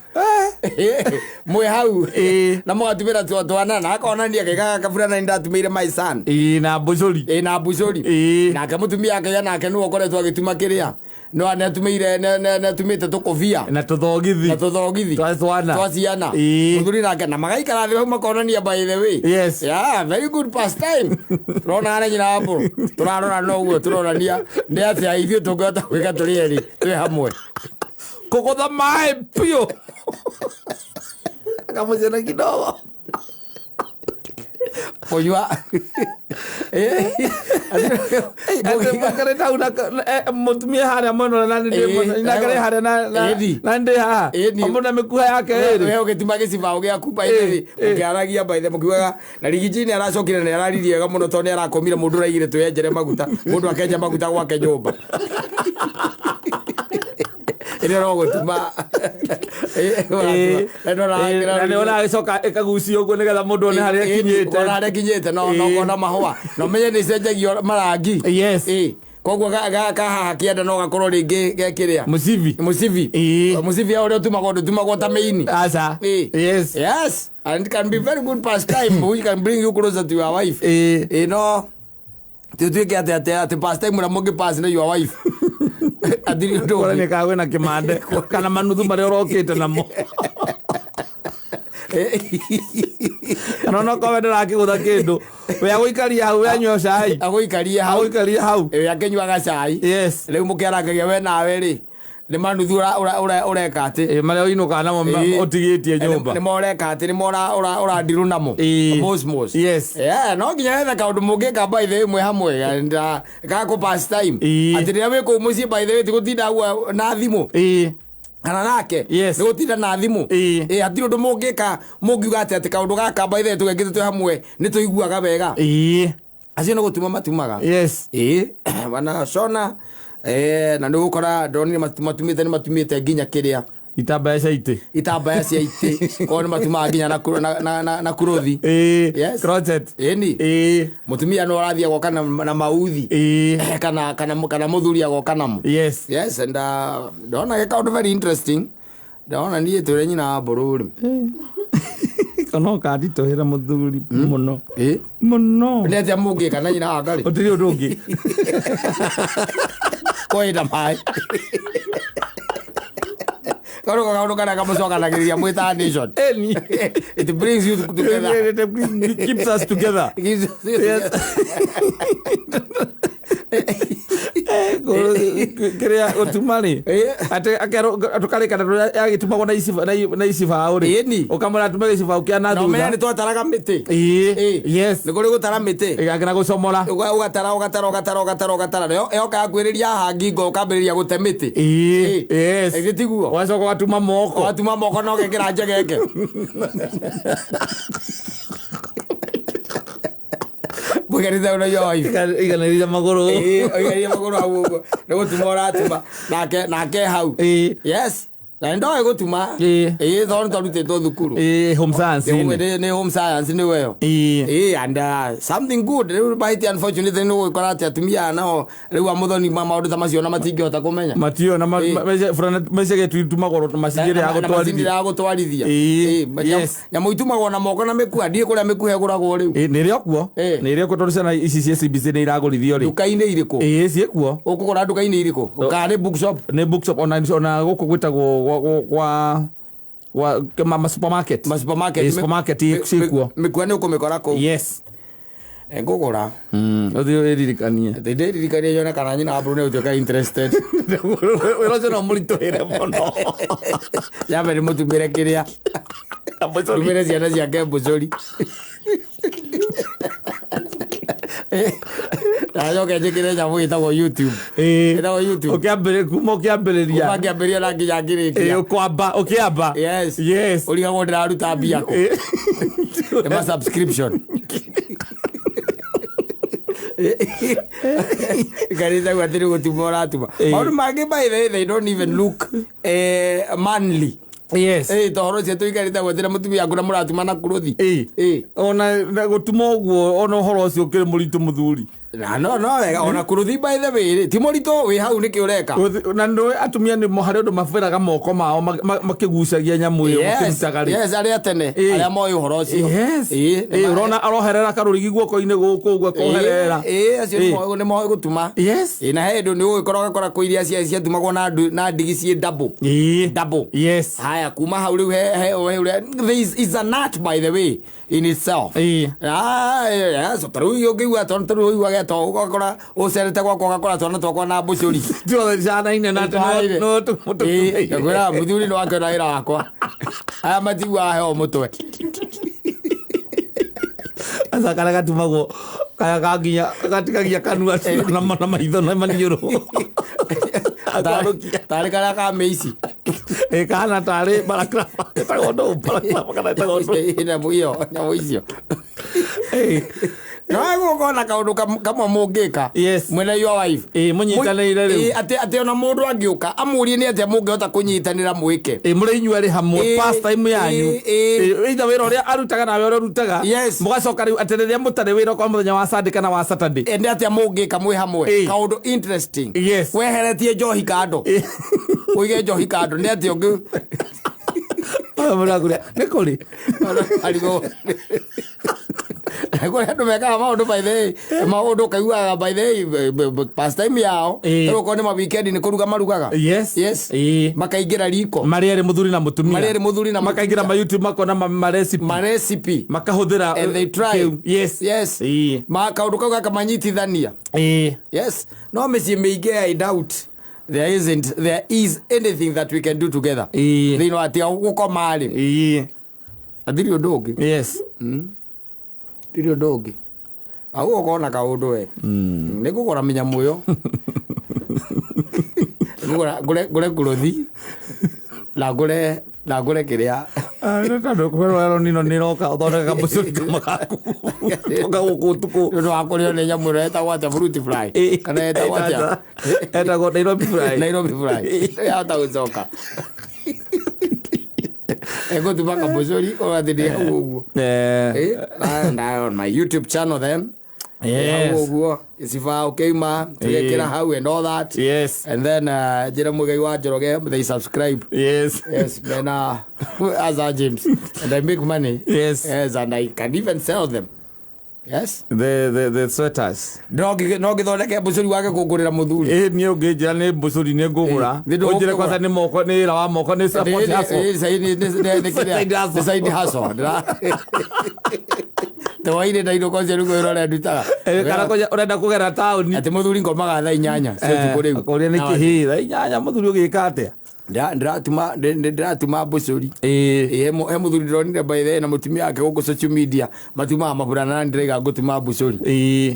[SPEAKER 1] Mwĩ hau.
[SPEAKER 2] Ĩ.
[SPEAKER 1] Na mũgatumĩra twana na akonania kega kabura na nĩndatumĩire my son.
[SPEAKER 2] Ĩ, na mbũcũri.
[SPEAKER 1] Ĩ, na mbucũri.
[SPEAKER 2] Ĩ.
[SPEAKER 1] Nake mũtumia akaiga nake nĩwe ũkoretwo agĩtuma kĩrĩa. No nĩatumĩire nĩatumĩte tũkũbia.
[SPEAKER 2] Na tũthogithi.
[SPEAKER 1] Na tũthogithi.
[SPEAKER 2] Twa twana.
[SPEAKER 1] Twa ciana.
[SPEAKER 2] Ĩ.
[SPEAKER 1] Mũthuri nake na magaikara thĩ hau makonania by the way.
[SPEAKER 2] Yes.
[SPEAKER 1] Yeah, very good pastime. Turona na nyina wa mbũrũ. Turarora no ũguo turonania nĩ atĩa ithuĩ tũngĩhota gwĩka tũrĩ erĩ twĩ hamwe.
[SPEAKER 2] Kũgũtha maĩ biũ. Akamũcena kidogo.
[SPEAKER 1] Kũnyua.
[SPEAKER 2] Atĩ makarĩ hau na mũtumia harĩa mwena ũrĩa na nĩ ndĩ
[SPEAKER 1] Ĩ,
[SPEAKER 2] mwena- na ngarĩ harĩa
[SPEAKER 1] Ĩni.
[SPEAKER 2] na ndĩ haha.
[SPEAKER 1] Ĩni.
[SPEAKER 2] O mũndũ na mĩkuha yake ĩrĩ.
[SPEAKER 1] We ũgĩtuma gĩcibaũ gĩaku by the way,
[SPEAKER 2] Ĩ, ĩ.
[SPEAKER 1] mũkĩaragia by the mũkiugaga na rigiji nĩ aracokire na nĩ araririe wega mũno tondũ nĩ arakomire mũndũ ũraigire twĩenjere maguta mũndũ akenja maguta gwake nyũmba ĩrĩa no gũtuma
[SPEAKER 2] Ĩ, ĩ, na nĩ wona agĩcoka ĩkagucio ũguo nĩgetha mũndũ one harĩa akinyĩte.
[SPEAKER 1] ona harĩa kinyĩte no no
[SPEAKER 2] Ĩ.
[SPEAKER 1] kona mahũa no menye nĩ icenjagio marangi.
[SPEAKER 2] Yes.
[SPEAKER 1] Ĩ, koguo kahaha kĩanda no gakorwo rĩngĩ gekĩrĩa
[SPEAKER 2] Mũcibi.
[SPEAKER 1] mũcibi.
[SPEAKER 2] Ĩ.
[SPEAKER 1] Mũcibi ũrĩa ũtumagwo ndũtumagwo ta mĩini.
[SPEAKER 2] Aca.
[SPEAKER 1] Ĩ.
[SPEAKER 2] Yes.
[SPEAKER 1] Yes, and it can be very good pastime which can bring you closer to your wife.
[SPEAKER 2] Ĩ.
[SPEAKER 1] Ĩ, no tutuĩke atĩ atĩ pastime ũrĩa mũngĩ pass na your wife athiri ũndũ
[SPEAKER 2] Kũrĩa
[SPEAKER 1] ũngĩ.
[SPEAKER 2] nĩ kana kwĩna kĩmande kana manuthu marĩa ũrokĩte namo. Kana onokorwo we ndũrakĩgũtha kĩndũ we agũikaria hau we anyua cai.
[SPEAKER 1] Agũikarie hau.
[SPEAKER 2] Agũikaria hau.
[SPEAKER 1] Ĩ, akĩnyuaga cai.
[SPEAKER 2] Yes.
[SPEAKER 1] Rĩu mũkĩarangagia we nawe rĩ nĩ manuthu ũreka atĩ.
[SPEAKER 2] Ĩ, marĩa ũinũkaga namo
[SPEAKER 1] Ĩ.
[SPEAKER 2] ũtigĩtie nyũmba.
[SPEAKER 1] Nĩ moreka atĩ nĩ ũrandirũ namo.
[SPEAKER 2] Ĩ.
[SPEAKER 1] Mosmos.
[SPEAKER 2] Yes.
[SPEAKER 1] Yeah, no nginya wethe kaũndũ mũngĩka by the way mwĩ hamwe and gakũ pass time.
[SPEAKER 2] Ĩ.
[SPEAKER 1] Atĩ rĩrĩa wĩ kũu mũciĩ by the way ti gũtinda ũguo na thimũ.
[SPEAKER 2] Ĩ.
[SPEAKER 1] Kana nake.
[SPEAKER 2] Yes.
[SPEAKER 1] Nĩ gũtinda na thimũ.
[SPEAKER 2] Ĩ.
[SPEAKER 1] Ĩ, hatirĩ ũndũ mũngĩka mũngiuga atĩ kaũndũ gaka by the way tũgekĩte twĩ hamwe nĩ tũiguaga wega.
[SPEAKER 2] Ĩ.
[SPEAKER 1] Acio nĩ gũtuma matumaga.
[SPEAKER 2] Yes.
[SPEAKER 1] Ĩ, wanacona na nĩ ũgũkora ndonire matumĩte nĩ matumĩte nginya kĩrĩa
[SPEAKER 2] Itambaya cia itĩ.
[SPEAKER 1] Itambaya cia itĩ korwo nĩ matumaga nginya na kurothi.
[SPEAKER 2] Ĩ.
[SPEAKER 1] Yes.
[SPEAKER 2] Crochet.
[SPEAKER 1] Ĩni.
[SPEAKER 2] Ĩ.
[SPEAKER 1] Mũtumia no arathiĩ agoka na mauthi.
[SPEAKER 2] Ĩ.
[SPEAKER 1] Kana mũthuri agoka namo.
[SPEAKER 2] Yes.
[SPEAKER 1] Yes, and ndona gä kaũndũ very interesting ndona niĩ twĩre nyina wa mbũrũ rĩ.
[SPEAKER 2] Kana ũkanditũhĩra mũthuri mũno.
[SPEAKER 1] Ĩ.
[SPEAKER 2] Mũno.
[SPEAKER 1] Nĩ atĩa mũngĩka na nyina wa ngarĩ?
[SPEAKER 2] Gũtirĩ ũndũ ũngĩ.
[SPEAKER 1] Kwenda maĩ kaũndũ kaũndũ karĩa kamũcokanagĩrĩria mwĩ ta nation.
[SPEAKER 2] Ĩni.
[SPEAKER 1] It brings you together.
[SPEAKER 2] It keeps us together.
[SPEAKER 1] It keeps you
[SPEAKER 2] Yes.
[SPEAKER 1] together.
[SPEAKER 2] Kĩrĩa gũtuma rĩ
[SPEAKER 1] Ĩ.
[SPEAKER 2] atĩ akerwo tũkarĩkana yagĩtumagwo na icibaũ rĩ
[SPEAKER 1] Ĩni.
[SPEAKER 2] ũkamwĩra atume gĩcibaũ kĩa na
[SPEAKER 1] Na ũmenye
[SPEAKER 2] thutha.
[SPEAKER 1] nĩ twataraga mĩtĩ.
[SPEAKER 2] Ĩ.
[SPEAKER 1] Ĩ.
[SPEAKER 2] Yes.
[SPEAKER 1] Nĩ kũrĩ gũtara mĩtĩ.
[SPEAKER 2] Ĩgakĩra gũcomora.
[SPEAKER 1] Ũgatara ũgatara ũgatara ũgatara ũgatara nayo yoka yakuĩrĩria haha ngingo ũkambĩrĩria gũte mĩtĩ.
[SPEAKER 2] Ĩ.
[SPEAKER 1] Ĩ.
[SPEAKER 2] Yes.
[SPEAKER 1] Ĩgĩ tiguo?
[SPEAKER 2] Ũgacoka ũgatuma moko.
[SPEAKER 1] Ũgatuma moko na ũgekĩra njegeke mũgerite ũna your wife.
[SPEAKER 2] Iganĩrĩria magũrũ.
[SPEAKER 1] Ĩ, ũiganĩrie magũrũ hau ũguo nĩ gũtuma ũratuma nake nake hau.
[SPEAKER 2] Ĩ.
[SPEAKER 1] Yes, na nĩ ndoĩ gũtuma.
[SPEAKER 2] Ĩ.
[SPEAKER 1] Ĩ, tondũ nĩ twarutĩtwo thukuru.
[SPEAKER 2] Ĩ, home science.
[SPEAKER 1] Nĩ home science nĩ weyo.
[SPEAKER 2] Ĩ.
[SPEAKER 1] Ĩ, and something good rĩu bahiti unfortunately nĩ gũgĩkora atĩ atumia aya nao rĩu a mũthoni ma maũndũ ta macio na matingĩhota kũmenya.
[SPEAKER 2] Matio na
[SPEAKER 1] Ĩ.
[SPEAKER 2] mecegetwo itumagwo na macini ĩrĩa ya
[SPEAKER 1] Na macini
[SPEAKER 2] gũtwarithia.
[SPEAKER 1] ya gũtwarithia.
[SPEAKER 2] Ĩ,
[SPEAKER 1] Ĩ,
[SPEAKER 2] yes.
[SPEAKER 1] nyamũ itumagwo na moko na mĩkua ndiĩ kũrĩa mĩkua ĩgũragwo rĩu.
[SPEAKER 2] Ĩ, nĩ ĩrĩ o kuo.
[SPEAKER 1] Ĩ.
[SPEAKER 2] Nĩ ĩrĩ o kuo tondũ ciana ici cia CBC nĩ iragũrithio rĩ.
[SPEAKER 1] Nduka-inĩ irĩkũ?
[SPEAKER 2] Ĩ, ciĩkuo.
[SPEAKER 1] Ũkũgũra nduka-inĩ irĩkũ? Kana nĩ bookshop?
[SPEAKER 2] Nĩ bookshop ona gũkũ gwĩtagwo kwa ma supermarket.
[SPEAKER 1] Ma supermarket.
[SPEAKER 2] Ĩ, supermarket ciĩkuo.
[SPEAKER 1] Mĩkua nĩ ũkũmĩkora kũu.
[SPEAKER 2] Yes.
[SPEAKER 1] Ĩ, ngũgũra.
[SPEAKER 2] Ũthiĩ ũririkanie.
[SPEAKER 1] Ndĩririkanie nyone kana nyina wa mbũrũ nĩ ũtuĩka interested.
[SPEAKER 2] Wĩra ũcio no mũritũhĩre mũno.
[SPEAKER 1] Yambe ndĩmũtumĩre kĩrĩa tumĩre ciana ciake mbũcũri nacoke njĩkĩre nyamũ ĩtagwo YouTube.
[SPEAKER 2] Ĩ.
[SPEAKER 1] Ĩtagwo YouTube.
[SPEAKER 2] Ũkĩambĩrĩria kuma ũkĩambĩrĩria.
[SPEAKER 1] Kuma ngĩambĩrĩria na nginya
[SPEAKER 2] Ĩ,
[SPEAKER 1] ngĩrĩkia.
[SPEAKER 2] ũkwamba ũkĩamba.
[SPEAKER 1] Yes.
[SPEAKER 2] Yes.
[SPEAKER 1] Ũrigagwo ndĩraruta mbia kũ.
[SPEAKER 2] Ĩ.
[SPEAKER 1] Nĩ ma subscription. Ikarĩte guo atĩ nĩ gũtuma ũratuma. Maũndũ mangĩ, by the way, they don't even look manly. To ũhoro ũcio tũikarĩte guo atĩ na mũtumia waku na mũratuma na kuruthi.
[SPEAKER 2] Ona na gũtuma ũguo, ona ũhoro ũcio ũkĩrĩ mũritũ, mũthuri.
[SPEAKER 1] Na no wega ona kuruthi, by the way rĩ, ti mũritũ wĩ hau nĩkĩ ũreka.
[SPEAKER 2] Na nĩ atumia nĩ harĩ ũndũ mabĩraga moko mao makĩgucagia nyamũ ĩyo makĩrutaga rĩ.
[SPEAKER 1] Yes, arĩa tene, arĩa moĩ ũhoro ũcio.
[SPEAKER 2] Ũrona aroherera karũrigi guoko-inĩ gũkũ ũguo akoherera.
[SPEAKER 1] Ĩĩ, acio nĩ moĩ gũtuma. Ĩĩ, na he hĩndĩ nĩ ũgĩkora ũgakora kwĩ iria ciatumagwo na ndigi ciĩ double. Double. Haya, kuma hau rĩu he ũrĩa there is an art, by the way, in itself. Ah, yes, ta rĩu ũngĩigua tondũ ta rĩu ũiguaga to ũgakora ũcerete gwakwa, ũgakora twana twakwa na mbũcũri.
[SPEAKER 2] Tuothe canaine na atĩ no
[SPEAKER 1] Ĩĩ, ngwĩra mũthuri nĩ wakĩona wĩra wakwa, aya matiguaga heo mũtwe.
[SPEAKER 2] Aca karĩa gatumagwo kaya kanginya gatigagia kanua na maitho na maniũrũ.
[SPEAKER 1] Tarĩ karĩa ka mĩici.
[SPEAKER 2] Ĩ, kahana tarĩ baraklava, etagwo ndũ, baraklava kana etagwo ndũ?
[SPEAKER 1] Nyamũ ĩyo, nyamũ icio. No gũkorwo na kaũndũ kamwe mũngĩka mwĩna your wife.
[SPEAKER 2] Ĩ, mũnyitanĩire rĩu.
[SPEAKER 1] Ĩ, atĩ ona mũndũ angĩũka amũrie nĩ atĩa mũngĩhota kũnyitanĩra mwĩke.
[SPEAKER 2] Ĩ, mũrĩ inyuerĩ hamwe, pastime yanyu.
[SPEAKER 1] Ĩ.
[SPEAKER 2] Ĩ, either wĩra ũrĩa arutaga nawe ũrĩa ũrutaga. Mũgacoka rĩu atĩ rĩrĩa mũtarĩ wĩra kwa mũthenya wa Sunday kana wa Saturday.
[SPEAKER 1] Ĩ, nĩ atĩa mũngĩka mwĩ hamwe, kaũndũ interesting. Weheretie njohi kando, ũige njohi kando, nĩ atĩa ũngĩ?
[SPEAKER 2] Mũrakũrĩa nĩ kũrĩ.
[SPEAKER 1] Arigwo kũrĩ andũ mekaga maũndũ, by the way, maũndũ ũkaiguaga, by the way, pastime yao, tarĩu okorwo nĩ ma weekend, nĩ kũruga marugaga. Makaingĩra riko.
[SPEAKER 2] Marĩ erĩ, mũthuri na mũtumia.
[SPEAKER 1] Marĩ erĩ, mũthuri na
[SPEAKER 2] Makaingĩra ma YouTube, makona ma recipe.
[SPEAKER 1] Ma recipe.
[SPEAKER 2] Makahũthĩra.
[SPEAKER 1] And they try.
[SPEAKER 2] Kĩu.
[SPEAKER 1] Ma kaũndũ kau gakamanyitithania. Yes, no mĩciĩ mĩingĩ, I doubt there isn't there is anything that we can do together thĩinĩ wa tiga gũkoma rĩ. Hatirĩ ũndũ ũngĩ. Tirĩ ũndũ ũngĩ au ũkorwo na kaũndũ we nĩ ngũgũra mĩnyamũ ĩyo. Ngũgũra ngũre ngũrũthi na ngũre kĩrĩa.
[SPEAKER 2] Tondũ kwĩrwo nino nĩ roka ũthondeke kamũcũri kamwe gaku toka gũkũ ũtukũ.
[SPEAKER 1] Nĩ ũndũ wa kũrĩo nĩ nyamũ ĩno ĩtagwo atĩa, fruit fly kana ĩtagwo atĩa?
[SPEAKER 2] Etagwo Nairobi fly.
[SPEAKER 1] Nairobi fly yahota gũcoka ĩgũtuma kamũcũri ũgathiĩ nĩ hau ũguo. And I on my YouTube channel then hau ũguo gĩcibao kĩuma tũgekĩra hau and all that. And then njĩra Mũigai wa Njoroge they subscribe. Yes, mena Azar James and I make money. Yes, and I can even sell them. Yes.
[SPEAKER 2] The sweaters.
[SPEAKER 1] No ngĩthondeke mbũcũri wake kũngũrĩra mũthuri.
[SPEAKER 2] Ĩ, niĩ ũngĩnjĩra nĩ mbũcũri nĩ ngũgũra.
[SPEAKER 1] Nĩ ndũgũkĩgũra.
[SPEAKER 2] Ũnjĩre kwanza nĩ moko, nĩ wĩra wa moko, nĩ support hustle. Side hustle.
[SPEAKER 1] Side hustle. Twaire na indo cia rĩu ũrĩa ndutaga.
[SPEAKER 2] Kana ũrenda kũgera taũni.
[SPEAKER 1] Atĩ mũthuri ngomaga thaa 8 cia ũtukũ rĩu.
[SPEAKER 2] Akũria nĩ kĩhĩ thaa 8 mũthuri ũgĩka atĩa?
[SPEAKER 1] Ndĩratuma mbũcũri. Ĩ, he mũthuri ndĩronire, by the way, na mũtumia wake gũkũ social media matumaga maburana na ndĩraiga ngũtuma mbũcũri.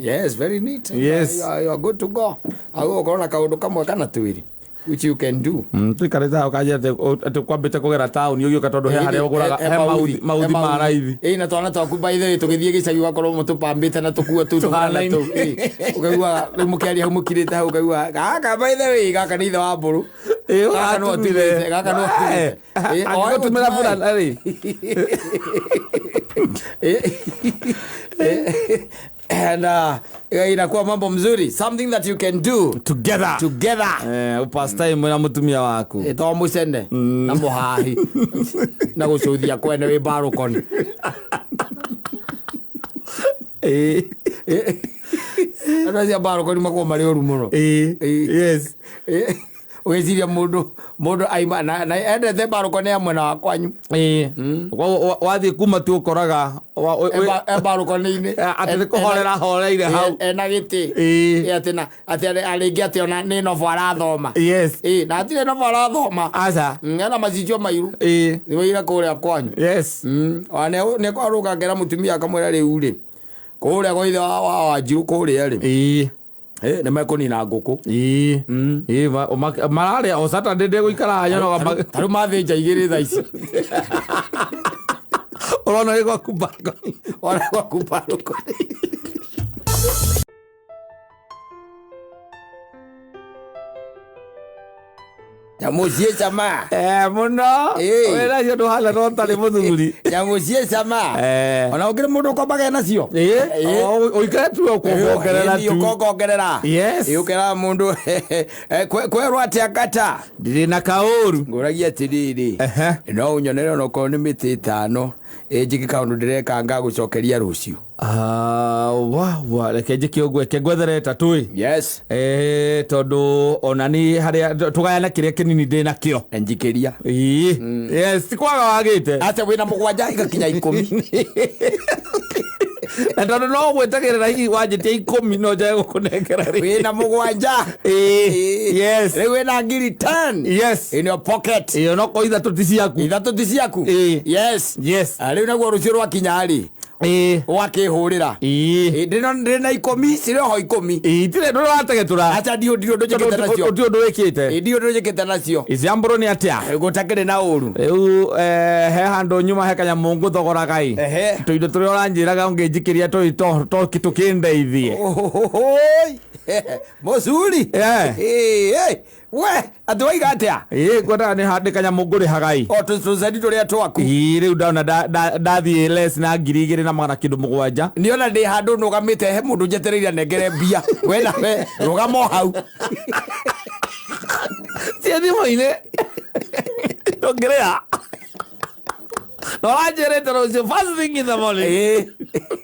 [SPEAKER 1] Yes, very neat. You are good to go. Au ũkorwo na kaũndũ kamwe kana twĩrĩ which you can do.
[SPEAKER 2] Tuikarĩte hau kanjĩra atĩ kwambĩte kũgera taũni ũgĩũka tondũ he harĩa ũgũraga he mauthi ma raithi.
[SPEAKER 1] Ĩ, na twana twaku, by the way, tũgĩthiĩ gĩcagi ũgakorwo mũtũpambĩte na tũkuo tũu tũhana
[SPEAKER 2] Tũhanaine.
[SPEAKER 1] tũu. Ĩ, ũkaigua rĩu mũkĩaria hau mũkirĩte hau ũkaigua gaka, by the way, gaka nĩ ithe wa mbũrũ. Gaka no atumĩte, gaka no atumĩte. Ĩ, oe
[SPEAKER 2] Angĩgũtumĩra
[SPEAKER 1] gũtuma,
[SPEAKER 2] burana rĩ.
[SPEAKER 1] And inakuwa mambo mzuri, something that you can do
[SPEAKER 2] together.
[SPEAKER 1] Together.
[SPEAKER 2] Pastime na mũtumia waku.
[SPEAKER 1] To mũcene na mũhahi na gũcũthia kwene wĩ mbarũkoni. Andũ acio a mbarũkoni makoragwo marĩ ũru mũno. Ũgĩciria mũndũ aima na endete mbarũkoni ya mwena wa kwanyu.
[SPEAKER 2] Wathiĩ kuma tu ũkoraga
[SPEAKER 1] E mbarũkoni-inĩ.
[SPEAKER 2] Atĩ nĩ kũhorera horeire hau.
[SPEAKER 1] Ena gĩtĩ. Atĩ na atĩ arĩngĩ atĩ ona nĩ nobo arathoma. Ĩ, na hatirĩ nobo arathoma.
[SPEAKER 2] Aca.
[SPEAKER 1] Ena macicio mairu. Nĩ kũrĩa kwanyu. Ona nĩ kwarũga ngera mũtumia akamwĩra rĩu rĩ kũrĩa kwa ithe wa Wanjiru kũrĩa rĩ nĩ mekũnina ngũkũ.
[SPEAKER 2] Ĩĩ, mararĩa o Saturday ndĩgũikara nyonoga.
[SPEAKER 1] Tarĩu mathĩnja igĩrĩ thaa ici.
[SPEAKER 2] Ũrona wĩ gwaku balcony.
[SPEAKER 1] Ona gwaku balcony. Nyamũ ciĩ cama.
[SPEAKER 2] Mũno.
[SPEAKER 1] Ĩĩ.
[SPEAKER 2] Wĩra ũcio ndũhana no ũtarĩ mũthuri.
[SPEAKER 1] Nyamũ ciĩ cama. Ona ũkĩrĩ mũndũ ũkombaga nacio.
[SPEAKER 2] Ĩĩ. Ũikare tu ũkũongerera tu.
[SPEAKER 1] Ũkongongerera.
[SPEAKER 2] Yes.
[SPEAKER 1] Ĩĩ, ũkeraga mũndũ kwerwo atĩa ngata.
[SPEAKER 2] Ndirĩ na kaũru.
[SPEAKER 1] Ngũragia atĩrĩrĩ.
[SPEAKER 2] Ehe.
[SPEAKER 1] No ũnyonere onokorwo nĩ mĩtĩ ĩtano ĩnjĩke kaũndũ ndĩreka ngagũcokeria rũciũ.
[SPEAKER 2] Ah, wa wa reke njĩke ũguo, reke ngwethere ĩtatũ ĩ.
[SPEAKER 1] Yes.
[SPEAKER 2] Tondũ ona ni harĩa tũgayane kĩrĩa kĩnini ndĩ nakĩo.
[SPEAKER 1] Njikĩria.
[SPEAKER 2] Ĩĩ. Yes, ti kwaga wagĩte.
[SPEAKER 1] Acha wĩna 7 igakinya 10.
[SPEAKER 2] Na tondũ no gwĩtagĩrĩra hihi wanjĩtia 10 no njage gũkũnengera rĩ.
[SPEAKER 1] Wĩna 7.
[SPEAKER 2] Ĩĩ. Yes.
[SPEAKER 1] Rĩu wĩna ngiri 10.
[SPEAKER 2] Yes.
[SPEAKER 1] In your pocket.
[SPEAKER 2] Ĩyo no ko 3 ti ciaku.
[SPEAKER 1] 3 ti ciaku.
[SPEAKER 2] Ĩĩ.
[SPEAKER 1] Yes.
[SPEAKER 2] Yes.
[SPEAKER 1] Rĩu naguo rũciũ rwakinya rĩ.
[SPEAKER 2] Ĩĩ.
[SPEAKER 1] Ũgakĩhũrĩra.
[SPEAKER 2] Ĩĩ.
[SPEAKER 1] Ĩĩ, ndĩna 10, cirĩ oho 10.
[SPEAKER 2] Ĩĩ, itirĩ ndũrategetũra.
[SPEAKER 1] Acha ndiũ ndiũ ũndũ njĩkĩte nacio.
[SPEAKER 2] Ũndũ ũndũ wĩkĩte.
[SPEAKER 1] Ĩĩ, ndiũ ũndũ njĩkĩte nacio.
[SPEAKER 2] Iciambũrũ nĩ atĩa?
[SPEAKER 1] Gũtakĩrĩ na ũru.
[SPEAKER 2] Rĩu he handũ nyuma he kanyamũ ngũthogoraga ĩ.
[SPEAKER 1] Ehe.
[SPEAKER 2] Tũindo tũrĩa ũranjĩraga ũngĩnjikĩria tũkĩndeithie.
[SPEAKER 1] Ohohohoi. Mũcuri.
[SPEAKER 2] Eh.
[SPEAKER 1] Ĩĩ, ĩ. We, atĩ waiga atĩa?
[SPEAKER 2] Ĩĩ, ngwendaga nĩ handĩ kanyamũ ngũrĩhaga ĩ.
[SPEAKER 1] O tũceni tũrĩa twaku.
[SPEAKER 2] Ĩĩ, rĩu ndona ndathiĩ less na 2700.
[SPEAKER 1] Nĩona ndĩ handũ nũgamĩte he mũndũ njetereire anengere mbia. We nawe rũgama o hau.
[SPEAKER 2] Ciĩ thimũ-inĩ. Ndũngĩrĩha. Na ũranjĩrĩte rũciũ first thing in the morning.
[SPEAKER 1] Ĩĩ.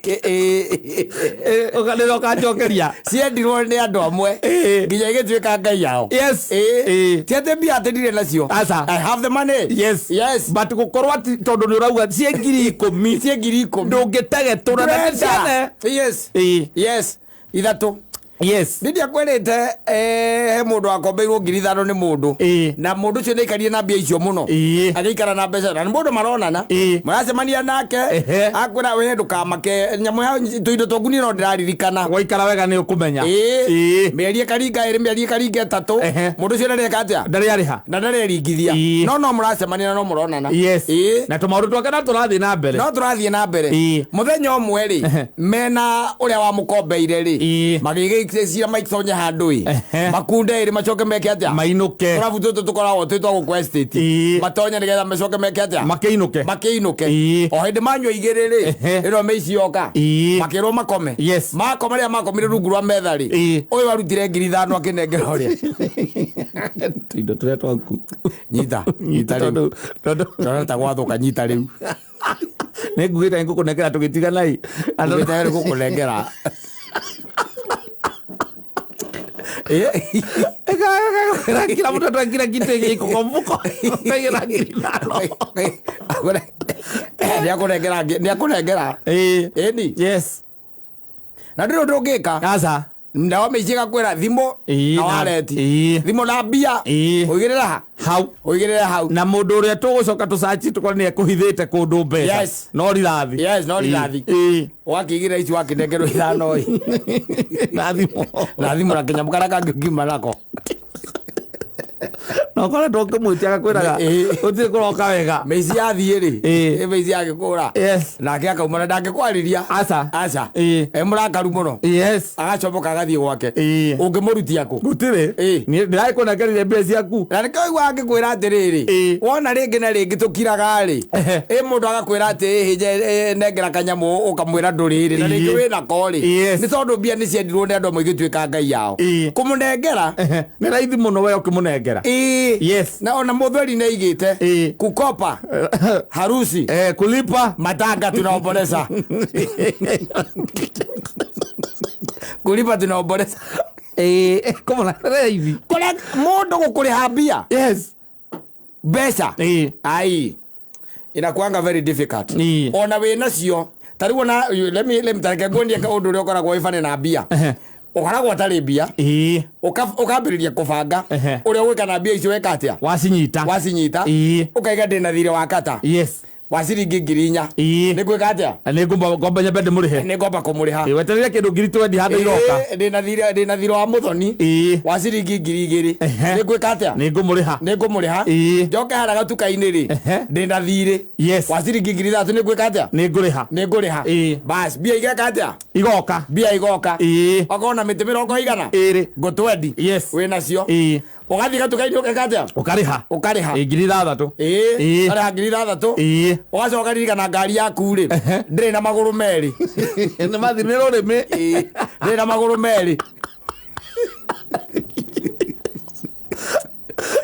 [SPEAKER 1] Ĩĩ.
[SPEAKER 2] Ũkanĩra ũkanjokeria.
[SPEAKER 1] Ciendirwo nĩ andũ amwe.
[SPEAKER 2] Ĩĩ.
[SPEAKER 1] Nginya igĩtuĩka ngai yao.
[SPEAKER 2] Yes.
[SPEAKER 1] Ĩĩ.
[SPEAKER 2] Ĩĩ.
[SPEAKER 1] Ti atĩ mbia atĩ ndirĩ nacio.
[SPEAKER 2] Aca.
[SPEAKER 1] I have the money.
[SPEAKER 2] Yes.
[SPEAKER 1] Yes.
[SPEAKER 2] But gũkorwo atĩ tondũ nĩ ũrauga ciĩ 10,000.
[SPEAKER 1] Ciĩ 10,000.
[SPEAKER 2] Ndũngĩtegetũra na ti ciene.
[SPEAKER 1] Yes.
[SPEAKER 2] Ĩĩ.
[SPEAKER 1] Yes. 3.
[SPEAKER 2] Yes.
[SPEAKER 1] Nĩ ndiakwĩrĩte he mũndũ wakombeirwo 5,000 nĩ mũndũ.
[SPEAKER 2] Ĩĩ.
[SPEAKER 1] Na mũndũ ũcio nĩ aikarire na mbia icio mũno.
[SPEAKER 2] Ĩĩ.
[SPEAKER 1] Agĩikara na mbeca na nĩ mũndũ maronana.
[SPEAKER 2] Ĩĩ.
[SPEAKER 1] Maracemania nake.
[SPEAKER 2] Ehe.
[SPEAKER 1] Akwĩra we ndũkamake nyamũ ya tũindo twaku niĩ no ndĩraririkana.
[SPEAKER 2] Waikara wega nĩ ũkũmenya.
[SPEAKER 1] Ĩĩ.
[SPEAKER 2] Ĩĩ.
[SPEAKER 1] Mĩeri ĩkaringa 2, mĩeri ĩkaringa 3.
[SPEAKER 2] Ehe.
[SPEAKER 1] Mũndũ ũcio ndareka atĩa?
[SPEAKER 2] Ndarĩ arĩha.
[SPEAKER 1] Na ndareringithia.
[SPEAKER 2] Ĩĩ.
[SPEAKER 1] No no mũracemania na no mũronana.
[SPEAKER 2] Yes.
[SPEAKER 1] Ĩĩ.
[SPEAKER 2] Na tũmaũndũ twake no tũrathiĩ na mbere.
[SPEAKER 1] No tũrathiĩ na mbere.
[SPEAKER 2] Ĩĩ.
[SPEAKER 1] Mũthenya ũmwe rĩ,
[SPEAKER 2] Ehe.
[SPEAKER 1] mena ũrĩa wamũkombeire rĩ,
[SPEAKER 2] Ĩĩ.
[SPEAKER 1] magĩgĩcira maitonye handũ ĩ.
[SPEAKER 2] Ehe.
[SPEAKER 1] Makunde ĩrĩ macoke meke atĩa?
[SPEAKER 2] Mainũke.
[SPEAKER 1] Tũrabu tũtũ tũkoragwo twĩ twa gũkũ estate.
[SPEAKER 2] Ĩĩ.
[SPEAKER 1] Matonye nĩgetha macoke meke atĩa?
[SPEAKER 2] Makĩinũke.
[SPEAKER 1] Makĩinũke.
[SPEAKER 2] Ĩĩ.
[SPEAKER 1] O hĩndĩ manyua 2 rĩ,
[SPEAKER 2] Ehe.
[SPEAKER 1] ĩno mĩici yoka.
[SPEAKER 2] Ĩĩ.
[SPEAKER 1] Makĩrwo makome.
[SPEAKER 2] Yes.
[SPEAKER 1] Makoma rĩrĩa makomire rungu rwa metha rĩ,
[SPEAKER 2] Ĩĩ.
[SPEAKER 1] ũyũ arutire 5,000 akĩnengera ũrĩa.
[SPEAKER 2] Tũindo tũrĩa twaku.
[SPEAKER 1] Nyita, nyita rĩu.
[SPEAKER 2] Tondũ
[SPEAKER 1] Ndona ta gwathũka nyita rĩu.
[SPEAKER 2] nĩ ngugĩte ngũkũnengera tũgĩtigana ĩ.
[SPEAKER 1] Ngugĩte ngũkũnengera.
[SPEAKER 2] Kila mtu atoe kila kitu yenye iko kwa mfuko. Kaigĩra 5,000.
[SPEAKER 1] Nĩakũnengera nĩakũnengera.
[SPEAKER 2] Ĩĩ.
[SPEAKER 1] Ĩni.
[SPEAKER 2] Yes.
[SPEAKER 1] Na ndũrĩ ũndũ ũngĩka.
[SPEAKER 2] Aca.
[SPEAKER 1] Ndawa mĩici ĩgakwĩra thimũ
[SPEAKER 2] Ĩĩ,
[SPEAKER 1] na
[SPEAKER 2] na-
[SPEAKER 1] wareti.
[SPEAKER 2] ĩĩ.
[SPEAKER 1] Thimũ na mbia.
[SPEAKER 2] Ĩĩ.
[SPEAKER 1] Ũigĩrĩre ha?
[SPEAKER 2] Hau.
[SPEAKER 1] Ũigĩrĩre hau.
[SPEAKER 2] Na mũndũ ũrĩa tũgũcoka tũcaci tũkore nĩ ekũhithĩte kũndũ mbeca.
[SPEAKER 1] Yes.
[SPEAKER 2] No rithathi.
[SPEAKER 1] Yes, no rithathi.
[SPEAKER 2] Ĩĩ.
[SPEAKER 1] Ũgakĩigĩrĩra ici wakĩnengerwo 5 ĩ.
[SPEAKER 2] Na thimũ.
[SPEAKER 1] Na thimũ na kĩnyamũ karĩa kangĩ ũngiuma nako.
[SPEAKER 2] Na ũkoretwo ũkĩmwĩtia agakwĩraga
[SPEAKER 1] Ĩĩ.
[SPEAKER 2] gũtirĩ kũroka wega.
[SPEAKER 1] Mĩici yathiĩ rĩ.
[SPEAKER 2] Ĩĩ.
[SPEAKER 1] Mĩici yagĩkũra.
[SPEAKER 2] Yes.
[SPEAKER 1] Nake akauma na ndangĩkwarĩria.
[SPEAKER 2] Aca.
[SPEAKER 1] Aca.
[SPEAKER 2] Ĩĩ.
[SPEAKER 1] E mũrakaru mũno.
[SPEAKER 2] Yes.
[SPEAKER 1] Agacomoka agathiĩ gwake.
[SPEAKER 2] Ĩĩ.
[SPEAKER 1] Ũngĩmũrutia kũ?
[SPEAKER 2] Gũtirĩ.
[SPEAKER 1] Ĩĩ.
[SPEAKER 2] Niĩ ndĩragĩkũnengerire mbia ciaku.
[SPEAKER 1] Na nĩkĩo ũiguaga ngĩkwĩra atĩrĩrĩ.
[SPEAKER 2] Ĩĩ.
[SPEAKER 1] Wona rĩngĩ na rĩngĩ tũkiraga rĩ.
[SPEAKER 2] Ehe.
[SPEAKER 1] Ĩ mũndũ agakwĩra atĩ ĩhĩ nengera kanyamũ ũkamwĩra ndũrĩrĩ na rĩngĩ
[SPEAKER 2] Ĩĩ.
[SPEAKER 1] wĩnako rĩ.
[SPEAKER 2] Yes.
[SPEAKER 1] Nĩ tondũ mbia nĩ ciendirwo nĩ andũ amwe igĩtuĩka ngai yao.
[SPEAKER 2] Ĩĩ.
[SPEAKER 1] Kũmũnengera.
[SPEAKER 2] Ehe. Nĩ raithi mũno we ũkĩmũnengera.
[SPEAKER 1] Ĩĩ.
[SPEAKER 2] Yes.
[SPEAKER 1] Na ona mũthweri nĩ aigĩte.
[SPEAKER 2] Ĩĩ.
[SPEAKER 1] Kukopa. Harusi.
[SPEAKER 2] Kulipa.
[SPEAKER 1] Matanga tunaomboleza. Kulipa tunaomboleza.
[SPEAKER 2] Ĩĩ. Kũmũna raithi.
[SPEAKER 1] Kũrĩa mũndũ gũkũrĩha mbia.
[SPEAKER 2] Yes.
[SPEAKER 1] Mbeca.
[SPEAKER 2] Ĩĩ.
[SPEAKER 1] Ai. Inakuanga very difficult.
[SPEAKER 2] Ĩĩ.
[SPEAKER 1] Ona wĩ nacio. Ta rĩu ona let me tareke nguonie ũndũ ũrĩa ũkoragwo wĩ funny na mbia.
[SPEAKER 2] Ehe.
[SPEAKER 1] Ũkoragwo ũtarĩ mbia.
[SPEAKER 2] Ĩĩ.
[SPEAKER 1] Ũkambĩrĩria kũbanga
[SPEAKER 2] Ehe.
[SPEAKER 1] ũrĩa ũgwĩka na mbia icio weka atĩa?
[SPEAKER 2] Wacinyita.
[SPEAKER 1] Wacinyita.
[SPEAKER 2] Ĩĩ.
[SPEAKER 1] Ũkaiga ndĩna thirĩ wa kata.
[SPEAKER 2] Yes.
[SPEAKER 1] Wa ciringi 4,000.
[SPEAKER 2] Ĩĩ.
[SPEAKER 1] Nĩ ngwĩka atĩa?
[SPEAKER 2] Na nĩ ngomba nyambe ndĩmũrĩhe.
[SPEAKER 1] Nĩ ngomba kũmũrĩha.
[SPEAKER 2] Ĩĩ, weterere kĩndũ 20,000 handũ iroka.
[SPEAKER 1] Ĩĩ, ndĩna thirĩ wa mũthoni
[SPEAKER 2] Ĩĩ.
[SPEAKER 1] wa ciringi 2,000.
[SPEAKER 2] Ehe.
[SPEAKER 1] Nĩ ngwĩka atĩa?
[SPEAKER 2] Nĩ ngũmũrĩha.
[SPEAKER 1] Nĩ ngũmũrĩha.
[SPEAKER 2] Ĩĩ.
[SPEAKER 1] Njoke harĩa gatuka-inĩ rĩ,
[SPEAKER 2] Ehe.
[SPEAKER 1] ndĩna thirĩ
[SPEAKER 2] Yes.
[SPEAKER 1] wa ciringi 3,000 nĩ ngwĩka atĩa?
[SPEAKER 2] Nĩ ngũrĩha.
[SPEAKER 1] Nĩ ngũrĩha.
[SPEAKER 2] Ĩĩ.
[SPEAKER 1] Bas, mbia igeka atĩa?
[SPEAKER 2] Igoka.
[SPEAKER 1] Mbia igoka.
[SPEAKER 2] Ĩĩ.
[SPEAKER 1] Okorwo na mĩtĩ mĩrongo igana?
[SPEAKER 2] Ĩrĩ.
[SPEAKER 1] Ngũtwendi.
[SPEAKER 2] Yes.
[SPEAKER 1] Wĩnacio.
[SPEAKER 2] Ĩĩ.
[SPEAKER 1] Ũgathiĩ gatuka-inĩ ũgeka atĩa?
[SPEAKER 2] Ũkarĩha.
[SPEAKER 1] Ũkarĩha.
[SPEAKER 2] Ĩ, 6,000.
[SPEAKER 1] Ĩĩ.
[SPEAKER 2] Ĩĩ.
[SPEAKER 1] Ũkarĩha 6,000.
[SPEAKER 2] Ĩĩ.
[SPEAKER 1] Ũgacoka ririkana ngari yaku rĩ, ndĩrĩ na magũrũ merĩ.
[SPEAKER 2] Nĩ mathiĩ nĩ rũrĩmĩ.
[SPEAKER 1] Ĩĩ, ndĩrĩ na magũrũ merĩ.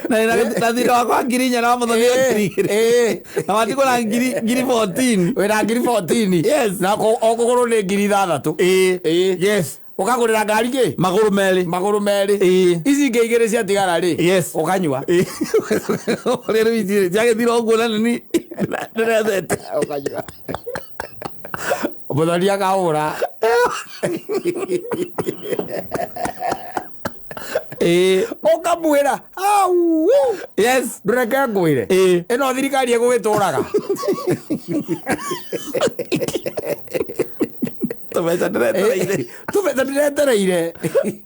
[SPEAKER 2] Na thirĩ wakwa 4,000 na wa mũthoni 2,000.
[SPEAKER 1] Ĩĩ.
[SPEAKER 2] Na watigwo na 14,000.
[SPEAKER 1] Wĩna 14,000.
[SPEAKER 2] Yes.
[SPEAKER 1] Na o kũgũrũ nĩ 6,000.
[SPEAKER 2] Ĩĩ.
[SPEAKER 1] Ĩĩ.
[SPEAKER 2] Yes.
[SPEAKER 1] Ũkagũrĩra ngari kĩ?
[SPEAKER 2] Magũrũ merĩ.
[SPEAKER 1] Magũrũ merĩ.
[SPEAKER 2] Ĩĩ.
[SPEAKER 1] Ici ingĩ igĩrĩ ciatigara rĩ,
[SPEAKER 2] Yes.
[SPEAKER 1] ũkanyua.
[SPEAKER 2] Ĩĩ. Ũrĩa rĩu ici ciagĩthira ũguo na nĩ ndĩrethete.
[SPEAKER 1] Ũkanyua. Mũthoni akahũra.
[SPEAKER 2] Ĩĩ.
[SPEAKER 1] Ũkamwĩra au.
[SPEAKER 2] Yes.
[SPEAKER 1] Ndũreke ngwĩre.
[SPEAKER 2] Ĩĩ.
[SPEAKER 1] Ĩno thirikari ĩgũgĩtũraga.
[SPEAKER 2] Tũbeca ndĩretereire.
[SPEAKER 1] Tũbeca ndĩretereire.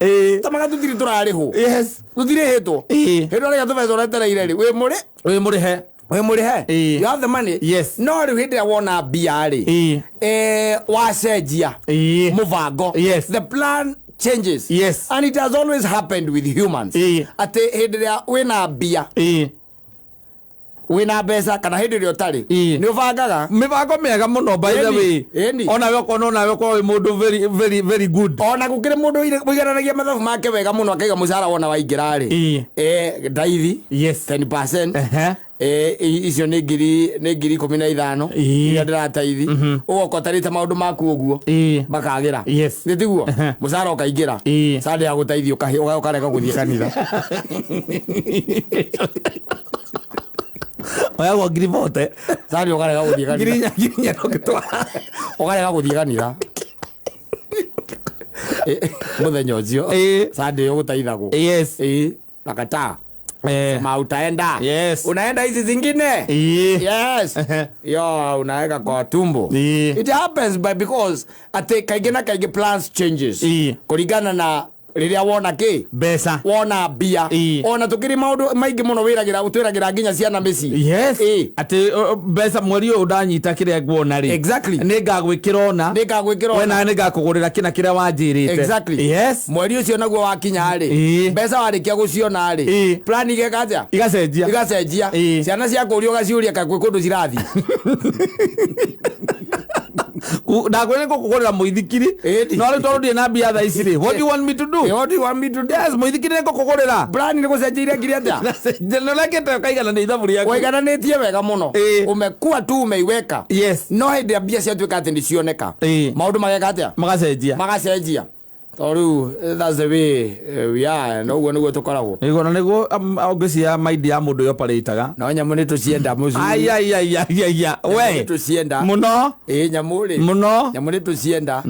[SPEAKER 2] Ĩĩ.
[SPEAKER 1] Tamaga tũtirĩ tũrarĩhwo.
[SPEAKER 2] Yes.
[SPEAKER 1] Tũtirĩhĩtwo.
[SPEAKER 2] Ĩĩ.
[SPEAKER 1] Hĩndĩ ĩrĩa tũbeca ũretereire rĩ, wĩ mũrĩ?
[SPEAKER 2] Wĩ mũrĩhe.
[SPEAKER 1] Wĩ mũrĩhe?
[SPEAKER 2] Ĩĩ.
[SPEAKER 1] You have the money.
[SPEAKER 2] Yes.
[SPEAKER 1] No rĩu hĩndĩ ĩrĩa wona mbia rĩ,
[SPEAKER 2] Ĩĩ.
[SPEAKER 1] wacenjia
[SPEAKER 2] Ĩĩ.
[SPEAKER 1] mũbango.
[SPEAKER 2] Yes.
[SPEAKER 1] The plan changes.
[SPEAKER 2] Yes.
[SPEAKER 1] And it has always happened with humans.
[SPEAKER 2] Ĩĩ.
[SPEAKER 1] Atĩ hĩndĩ ĩrĩa wĩna mbia,
[SPEAKER 2] Ĩĩ.
[SPEAKER 1] wĩna mbeca kana hĩndĩ ĩrĩa ũtarĩ,
[SPEAKER 2] Ĩĩ.
[SPEAKER 1] nĩ ũbangaga.
[SPEAKER 2] Mĩbango mĩega mũno, by the
[SPEAKER 1] Ĩni,
[SPEAKER 2] way.
[SPEAKER 1] ĩni.
[SPEAKER 2] Onawe okorwo onawe okorwo wĩ mũndũ very very very good.
[SPEAKER 1] Ona gũkĩrĩ mũndũ ũigananagia mathabu make wega mũno akaiga mũcara wona waingĩra rĩ,
[SPEAKER 2] Ĩĩ.
[SPEAKER 1] Ndaithi
[SPEAKER 2] Yes.
[SPEAKER 1] 10%.
[SPEAKER 2] Ehe.
[SPEAKER 1] Icio nĩ 15,000
[SPEAKER 2] Ĩĩ.
[SPEAKER 1] iria ndĩrataithi. Ũgoka ũtarĩte maũndũ maku ũguo,
[SPEAKER 2] Ĩĩ.
[SPEAKER 1] makagĩra.
[SPEAKER 2] Yes.
[SPEAKER 1] Nĩ tiguo?
[SPEAKER 2] Ehe.
[SPEAKER 1] Mũcara ũkaingĩra.
[SPEAKER 2] Ĩĩ.
[SPEAKER 1] Sunday ya gũteithia ũkarega gũthiĩ kanitha.
[SPEAKER 2] Oyagwo 40,000.
[SPEAKER 1] Sunday ũkarega gũthiĩ kanitha.
[SPEAKER 2] 4,000 4,000 ndũngĩtwara.
[SPEAKER 1] Ũkarega gũthiĩ kanitha. Mũthenya ũcio.
[SPEAKER 2] Ĩĩ.
[SPEAKER 1] Sunday ũgũteithagwo.
[SPEAKER 2] Yes.
[SPEAKER 1] Ĩĩ. Nakataa. Ma utaenda.
[SPEAKER 2] Yes.
[SPEAKER 1] Unaenda hizi zingine.
[SPEAKER 2] Ĩĩ.
[SPEAKER 1] Yes.
[SPEAKER 2] Ehe.
[SPEAKER 1] Yo, unaweka kwa tumbo.
[SPEAKER 2] Ĩĩ.
[SPEAKER 1] It happens by because atĩ kaingĩ na kaingĩ plans changes.
[SPEAKER 2] Ĩĩ.
[SPEAKER 1] Kũringana na rĩrĩa wona kĩ?
[SPEAKER 2] Mbeca.
[SPEAKER 1] Wona mbia.
[SPEAKER 2] Ĩĩ.
[SPEAKER 1] Ona tũkĩrĩ maũndũ maingĩ mũno twĩragĩra nginya ciana mĩciĩ.
[SPEAKER 2] Yes.
[SPEAKER 1] Ĩĩ.
[SPEAKER 2] Atĩ mbeca mweri ũyũ ndanyita kĩrĩa nguona rĩ.
[SPEAKER 1] Exactly.
[SPEAKER 2] Nĩ ngagwĩkĩra ona.
[SPEAKER 1] Nĩ ngagwĩkĩra
[SPEAKER 2] We
[SPEAKER 1] ona.
[SPEAKER 2] nawe nĩ ngakũgũrĩra kĩna kĩrĩa wanjĩrĩte.
[SPEAKER 1] Exactly.
[SPEAKER 2] Yes.
[SPEAKER 1] Mweri ũcio naguo wakinya rĩ,
[SPEAKER 2] Ĩĩ.
[SPEAKER 1] mbeca warĩkia gũciona rĩ,
[SPEAKER 2] Ĩĩ.
[SPEAKER 1] plan igeka atĩa?
[SPEAKER 2] Igacenjia.
[SPEAKER 1] Igacenjia.
[SPEAKER 2] Ĩĩ.
[SPEAKER 1] Ciana ciakũria ũgaciũria kaĩ kwĩ kũndũ cirathiĩ.
[SPEAKER 2] Ndakwĩra nĩ ngũkũgũrĩra mũithikiri.
[SPEAKER 1] Ĩĩ.
[SPEAKER 2] No rĩu tondũ ndirĩ na mbia thaa ici rĩ, what do you want me to do?
[SPEAKER 1] What do you want me to do?
[SPEAKER 2] Yes, mũithikiri nĩ ngũkũgũrĩra.
[SPEAKER 1] Plan nĩ gũcenjia ngiri atĩa?
[SPEAKER 2] Nĩũrekĩte ũkaiganania ithabu rĩaku.
[SPEAKER 1] Waigananĩtie wega mũno.
[SPEAKER 2] Ĩĩ.
[SPEAKER 1] Umekuwa tu umeiweka.
[SPEAKER 2] Yes.
[SPEAKER 1] No hĩndĩ ĩrĩa mbia ciatuĩka atĩ nĩ cioneka,
[SPEAKER 2] Ĩĩ.
[SPEAKER 1] maũndũ mageka atĩa?
[SPEAKER 2] Magacenjia.
[SPEAKER 1] Magacenjia. Tondũ rĩu that's the way we are, na ũguo nĩguo tũkoragwo.
[SPEAKER 2] Nĩguo na nĩguo ngwĩciria mind ya mũndũ yoparĩtaga.
[SPEAKER 1] No nyamũ nĩ tũcienda mũcuri.
[SPEAKER 2] Ai ai ai ai ai ai. We.
[SPEAKER 1] Nĩ tũcienda.
[SPEAKER 2] Mũno.
[SPEAKER 1] Ĩĩ nyamũ rĩ.
[SPEAKER 2] Mũno.
[SPEAKER 1] Nyamũ nĩ tũcienda.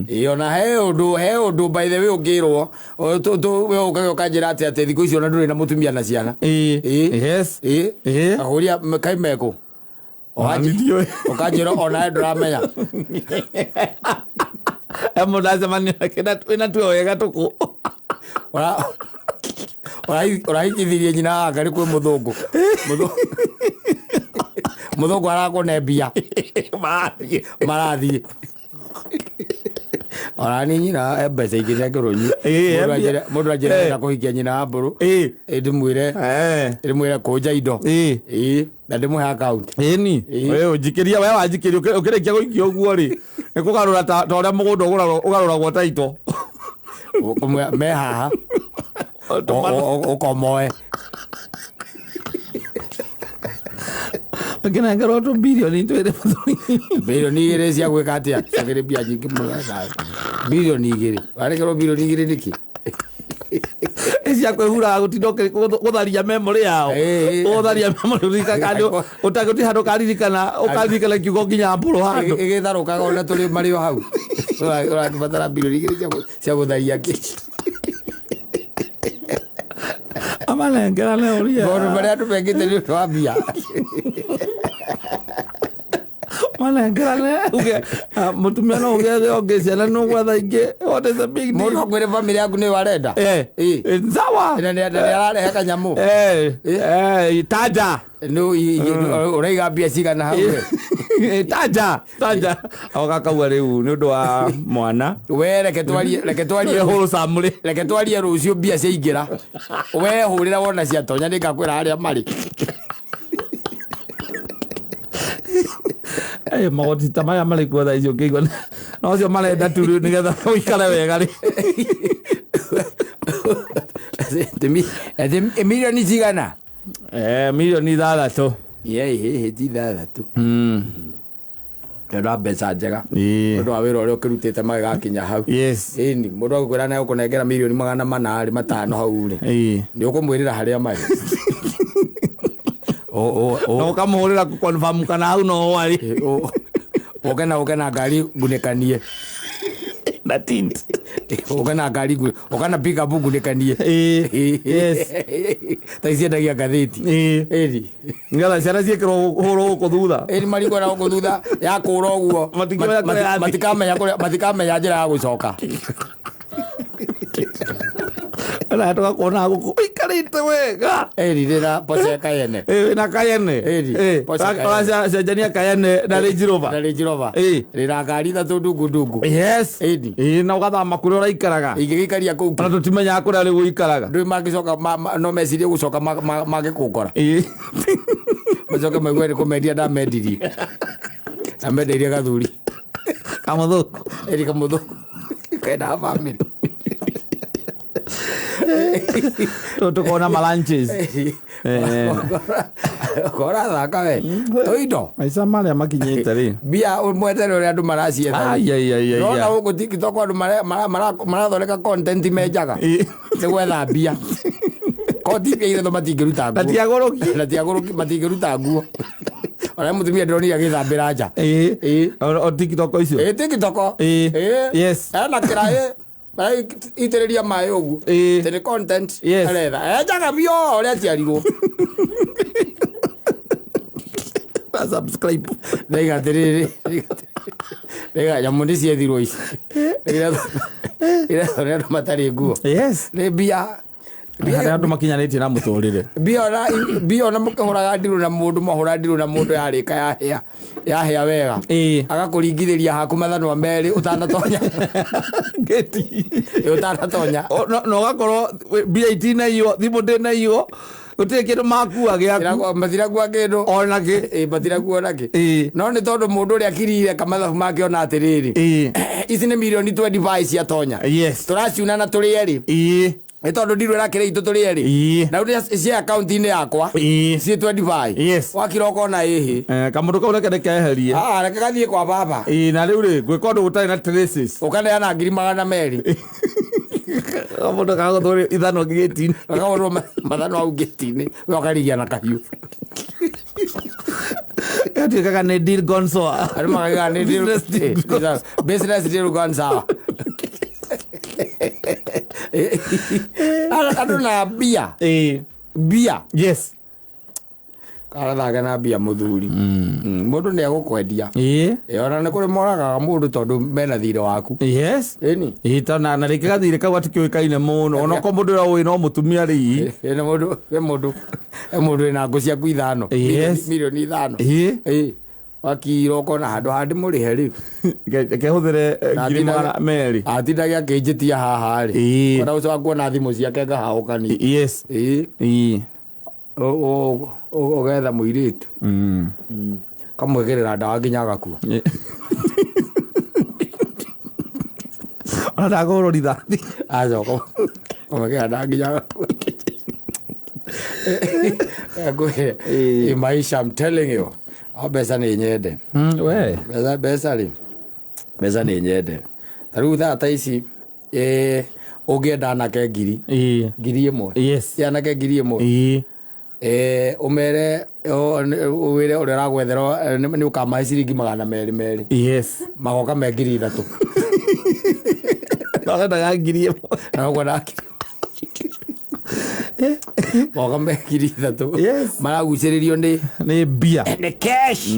[SPEAKER 1] Ĩĩ ona he ũndũ, he ũndũ by the way ũngĩrwo, we ũkaga ũkanjĩra atĩ atĩ thikũ icio ona ndũrĩ na mũtumia na ciana.
[SPEAKER 2] Ĩĩ.
[SPEAKER 1] Ĩĩ.
[SPEAKER 2] Yes.
[SPEAKER 1] Ĩĩ.
[SPEAKER 2] Ĩĩ.
[SPEAKER 1] Akũria kaĩ mekũ?
[SPEAKER 2] Ona ndiũĩ.
[SPEAKER 1] Ũkanjĩra onawe ndũramenya.
[SPEAKER 2] He mũndũ acemania nake wĩna tuo wega tũkũ.
[SPEAKER 1] Ũrahikithirie nyina wa Ngarĩ kwĩ mũthũngũ. Mũthũngũ arakũne mbia.
[SPEAKER 2] Marathiĩ.
[SPEAKER 1] Marathiĩ. Ona niĩ nyina he mbeca ingĩ cia kĩrũnyi.
[SPEAKER 2] Ĩĩ,
[SPEAKER 1] Mũndũ
[SPEAKER 2] mbia.
[SPEAKER 1] mũndũ anjĩre
[SPEAKER 2] Ĩĩ.
[SPEAKER 1] arenda kũhikia nyina wa mbũrũ.
[SPEAKER 2] Ĩĩ.
[SPEAKER 1] Ĩĩ, ndĩmwĩre kũnja indo.
[SPEAKER 2] Ĩĩ.
[SPEAKER 1] Ĩĩ, na ndĩmũhe account.
[SPEAKER 2] Ĩni.
[SPEAKER 1] Ĩĩ.
[SPEAKER 2] We ũnjikĩria, we wanjikĩria, ũkĩrĩkia gũikia ũguo rĩ, nĩ kũgarũra ta ũrĩa mũgũnda ũgarũragwo taito.
[SPEAKER 1] Ũkũmwĩra, me haha. Ũkomoe.
[SPEAKER 2] Ũkĩnengerwo tũ birioni twĩrĩ mũthuri.
[SPEAKER 1] Birioni igĩrĩ cia gwĩka atĩa? Ciakĩrĩ mbia nyingĩ mũno. Birioni igĩrĩ. Warekerwo birioni igĩrĩ nĩkĩ?
[SPEAKER 2] Cia kwĩhuraga gũtinda gũtharia memory yao.
[SPEAKER 1] Ĩĩ.
[SPEAKER 2] Gũtharia memory ũririkana handũ, ũtagũti handũ ũkaririkana, ũkaririkana kiugo nginya mbũrũ handũ.
[SPEAKER 1] Ĩgĩtharũkaga ona tũrĩ marĩ o hau. Ũrabatara birioni igĩrĩ cia gũtharia kĩ?
[SPEAKER 2] Amanengerane ũria.
[SPEAKER 1] Maũndũ marĩa andũ mekĩte nĩ ũndũ wa mbia.
[SPEAKER 2] Manengerane uge mũtumia no ũgĩethe ũngĩ, ciana nĩ ũgwetha ingĩ. What is the big
[SPEAKER 1] Mũndũ
[SPEAKER 2] deal?
[SPEAKER 1] akwĩre bamĩrĩ yaku nĩyo arenda.
[SPEAKER 2] Eh,
[SPEAKER 1] Ĩ.
[SPEAKER 2] eh, sawa.
[SPEAKER 1] Na nĩ ararehe kanyamũ.
[SPEAKER 2] Eh, eh, taja.
[SPEAKER 1] Nĩ ũraiga mbia cigana hau we?
[SPEAKER 2] Eh, taja taja ogakauga rĩu nĩ ũndũ wa mwana.
[SPEAKER 1] We reke twarie, reke twarie.
[SPEAKER 2] Wholesome rĩ.
[SPEAKER 1] Reke twarie rũciũ mbia ciaingĩra. We hũrĩra wona ciatonya, nĩngakwĩra harĩa marĩ.
[SPEAKER 2] Eh, magoti ta maya marĩ kuo thaa ici ũkĩigua no ũcio marenda tu rĩu nĩgetha ũikare wega rĩ.
[SPEAKER 1] Atĩ milioni cigana?
[SPEAKER 2] Eh, milioni 6.
[SPEAKER 1] Yei, ti 6. Tondũ wa mbeca njega.
[SPEAKER 2] Ĩĩ.
[SPEAKER 1] Tondũ wa wĩra ũrĩa ũkĩrutĩte magĩgakinya hau. Ĩni mũndũ agũkwĩra nĩ egũkũnengera milioni 400 rĩ, 500 hau rĩ, nĩ ũkũmwĩrĩra harĩa marĩ.
[SPEAKER 2] Na ũkamũhũrĩra kũ-confirm kana hau no arĩ.
[SPEAKER 1] Ũke na ngari ngunĩkanie.
[SPEAKER 2] Na tint.
[SPEAKER 1] Ũke na ngari ũke na pick up ngunĩkanie.
[SPEAKER 2] Ĩĩ. Yes.
[SPEAKER 1] Ta iciendagia ngathĩti.
[SPEAKER 2] Ĩĩ.
[SPEAKER 1] Ĩni.
[SPEAKER 2] Nĩgetha ciana ciĩkĩrwo hũrwo gũkũ thutha.
[SPEAKER 1] Ĩni marigwo na gũkũ thutha ya kũra ũguo.
[SPEAKER 2] Matingĩmenya kũrĩa yathiĩ.
[SPEAKER 1] Matikamenya kũrĩa, matikamenya njĩra ya gũcoka.
[SPEAKER 2] Na tũgakuona gũkũ ũikarĩte wega.
[SPEAKER 1] Ĩni rĩra Porsche Cayenne.
[SPEAKER 2] Ĩĩ, na Cayenne.
[SPEAKER 1] Ĩni,
[SPEAKER 2] Ĩĩ,
[SPEAKER 1] Porsche Cayenne.
[SPEAKER 2] ũracenjania Cayenne na Range Rover.
[SPEAKER 1] Na Range Rover.
[SPEAKER 2] Ĩĩ.
[SPEAKER 1] Rĩra ngari ithatũ ndungu ndungu.
[SPEAKER 2] Yes.
[SPEAKER 1] Ĩni.
[SPEAKER 2] Ĩĩ, na ũgathama kũrĩa ũraikaraga.
[SPEAKER 1] Ingĩgĩikaria kũu.
[SPEAKER 2] Ona tũtimenyaga kũrĩa rĩu ũikaraga.
[SPEAKER 1] Ndũĩ mangĩcoka no mecirie gũcoka mangĩkũngora.
[SPEAKER 2] Ĩĩ.
[SPEAKER 1] Macoke maigue nĩ kũmendia ndamendirie. Ndamendeirie gathuri.
[SPEAKER 2] Kamũthũngũ.
[SPEAKER 1] Ĩni kamũthũngũ. Kendaga bamĩrĩ.
[SPEAKER 2] Tũkona malanches.
[SPEAKER 1] Ũrathaka we. Tũindo.
[SPEAKER 2] Maica marĩa makinyĩte rĩ.
[SPEAKER 1] Mbia mwetere ũrĩa andũ maracietha.
[SPEAKER 2] Ai, ai, ai, ai,
[SPEAKER 1] Nona
[SPEAKER 2] ai.
[SPEAKER 1] gũkũ TikTok andũ marathondeka content menjaga.
[SPEAKER 2] Ĩĩ.
[SPEAKER 1] Nĩ gwetha mbia. Koti mbia ithatũ matingĩruta
[SPEAKER 2] Na
[SPEAKER 1] nguo.
[SPEAKER 2] ti agũrũki.
[SPEAKER 1] Na ti agũrũki, matingĩruta nguo. Ona mũtumia ndĩronire agĩthambĩra nja.
[SPEAKER 2] Ĩĩ.
[SPEAKER 1] Ĩĩ.
[SPEAKER 2] O TikTok icio.
[SPEAKER 1] Ĩĩ TikTok.
[SPEAKER 2] Ĩĩ.
[SPEAKER 1] Ĩĩ.
[SPEAKER 2] Yes.
[SPEAKER 1] Ena kĩraĩ. Itĩrĩria maĩ ũguo.
[SPEAKER 2] Ĩĩ.
[SPEAKER 1] Atĩ nĩ content
[SPEAKER 2] Yes.
[SPEAKER 1] aretha. Enjaga biũ o ũrĩa aciarirwo.
[SPEAKER 2] Na subscribe.
[SPEAKER 1] Ndaiga atĩrĩrĩ, ndaiga nyamũ nĩ ciethirwo ici. Irathondeka andũ matarĩ nguo.
[SPEAKER 2] Yes.
[SPEAKER 1] Nĩ mbia.
[SPEAKER 2] Harĩa andũ makinyanĩtie na mũtũrĩre.
[SPEAKER 1] Mbia ona mũkĩhũraga ndirũ na mũndũ, mwahũra ndirũ na mũndũ yarĩka yahĩa. Yahĩa wega.
[SPEAKER 2] Ĩĩ.
[SPEAKER 1] Agakũringithĩria haku mathanwa merĩ ũtanatonya.
[SPEAKER 2] Ngĩti.
[SPEAKER 1] Ĩ, ũtanatonya.
[SPEAKER 2] Na ũgakorwo mbia itinaiywo, thimũ ndĩnaiywo, gũtirĩ kĩndũ makua gĩaku.
[SPEAKER 1] Matirakua kĩndũ.
[SPEAKER 2] Ona kĩ.
[SPEAKER 1] Ĩ, matirakua ona kĩ.
[SPEAKER 2] Ĩĩ.
[SPEAKER 1] No nĩ tondũ mũndũ ũrĩa akirire kamathabu make ona atĩrĩrĩ.
[SPEAKER 2] Ĩĩ.
[SPEAKER 1] Ici nĩ milioni 25 ciatonya.
[SPEAKER 2] Yes.
[SPEAKER 1] Tũraciuna na tũrĩ erĩ.
[SPEAKER 2] Ĩĩ.
[SPEAKER 1] Nĩ tondũ ndirũ ĩrakĩrĩ itũ tũrĩ erĩ.
[SPEAKER 2] Ĩĩ.
[SPEAKER 1] Na rĩu nĩ ciĩ akaunti-inĩ yakwa.
[SPEAKER 2] Ĩĩ.
[SPEAKER 1] Ciĩ 25.
[SPEAKER 2] Yes.
[SPEAKER 1] Wakira ũkona ĩhĩ.
[SPEAKER 2] Eh, kamũndũ kau reke ndĩkeherie.
[SPEAKER 1] Ah, reke gathiĩ kwa baba.
[SPEAKER 2] Ĩĩ, na rĩu rĩ ngwĩka ũndũ gũtarĩ na traces.
[SPEAKER 1] Ũkaneana 200,000.
[SPEAKER 2] Kamũndũ kagũthũrĩ ithanwa gĩti-inĩ.
[SPEAKER 1] Gakahũrwo mathanwa hau ngĩti-inĩ. We ũkarigia na kahiũ.
[SPEAKER 2] Gatuĩkaga nĩ deal gone sour.
[SPEAKER 1] Andũ makauga nĩ deal-
[SPEAKER 2] Business deal gone
[SPEAKER 1] Eh, business deal gone sour. Andũ na mbia.
[SPEAKER 2] Ĩĩ.
[SPEAKER 1] Mbia.
[SPEAKER 2] Yes.
[SPEAKER 1] Karathaka na mbia mũthuri. Mũndũ nĩ egũkwendia.
[SPEAKER 2] Ĩĩ.
[SPEAKER 1] Ĩ, ona nĩ kũrĩ moragaga mũndũ tondũ mena thirĩ waku.
[SPEAKER 2] Yes.
[SPEAKER 1] Ĩni.
[SPEAKER 2] Ĩĩ, ta na rĩngĩ gathirĩ kau gatikĩũĩkaine mũno onokorwo mũndũ ũrĩa ũĩ no mũtumia rĩ.
[SPEAKER 1] Ĩ, nĩ mũndũ, he mũndũ, he mũndũ wĩna ngũ ciaku ithano.
[SPEAKER 2] Yes.
[SPEAKER 1] Milioni 5.
[SPEAKER 2] Ĩĩ.
[SPEAKER 1] Ĩ. Wakira ũkona handũ hangĩ mũrĩhe rĩu.
[SPEAKER 2] Reke hũthĩre
[SPEAKER 1] Na
[SPEAKER 2] 200,000.
[SPEAKER 1] Atindage akĩnjĩtia haha rĩ.
[SPEAKER 2] Ĩĩ.
[SPEAKER 1] Ona ũcoka kuona thimũ ciake ngahaũkani.
[SPEAKER 2] Yes.
[SPEAKER 1] Ĩ.
[SPEAKER 2] Ĩĩ.
[SPEAKER 1] Ũgetha mũirĩtu. Kamwĩkĩrĩra ndawa nginya agakua.
[SPEAKER 2] Ĩ. Ona ndakũhũrwo rithathi.
[SPEAKER 1] Acoka kamwĩkĩrĩra ndawa nginya agakua. Ngwĩre,
[SPEAKER 2] Ĩĩ.
[SPEAKER 1] maisha I'm telling you. O mbeca nĩ nyende.
[SPEAKER 2] We.
[SPEAKER 1] Mbeca, mbeca rĩ, mbeca nĩ nyende. Ta rĩu thaa ta ici, ũngĩenda anake ngiri.
[SPEAKER 2] Ĩĩ.
[SPEAKER 1] 1,000.
[SPEAKER 2] Yes.
[SPEAKER 1] Ti anake 1,000.
[SPEAKER 2] Ĩĩ.
[SPEAKER 1] Ũmere, ũwĩre ũrĩa ũragwethera, nĩ ũkamahe ciringi 200 merĩ.
[SPEAKER 2] Yes.
[SPEAKER 1] Magoka me 3,000.
[SPEAKER 2] Na wendaga 1,000.
[SPEAKER 1] Na ũkwenda ngiri. Magoka me 3,000.
[SPEAKER 2] Yes.
[SPEAKER 1] Maragucĩrĩrio nĩ
[SPEAKER 2] Nĩ mbia.
[SPEAKER 1] nĩ cash.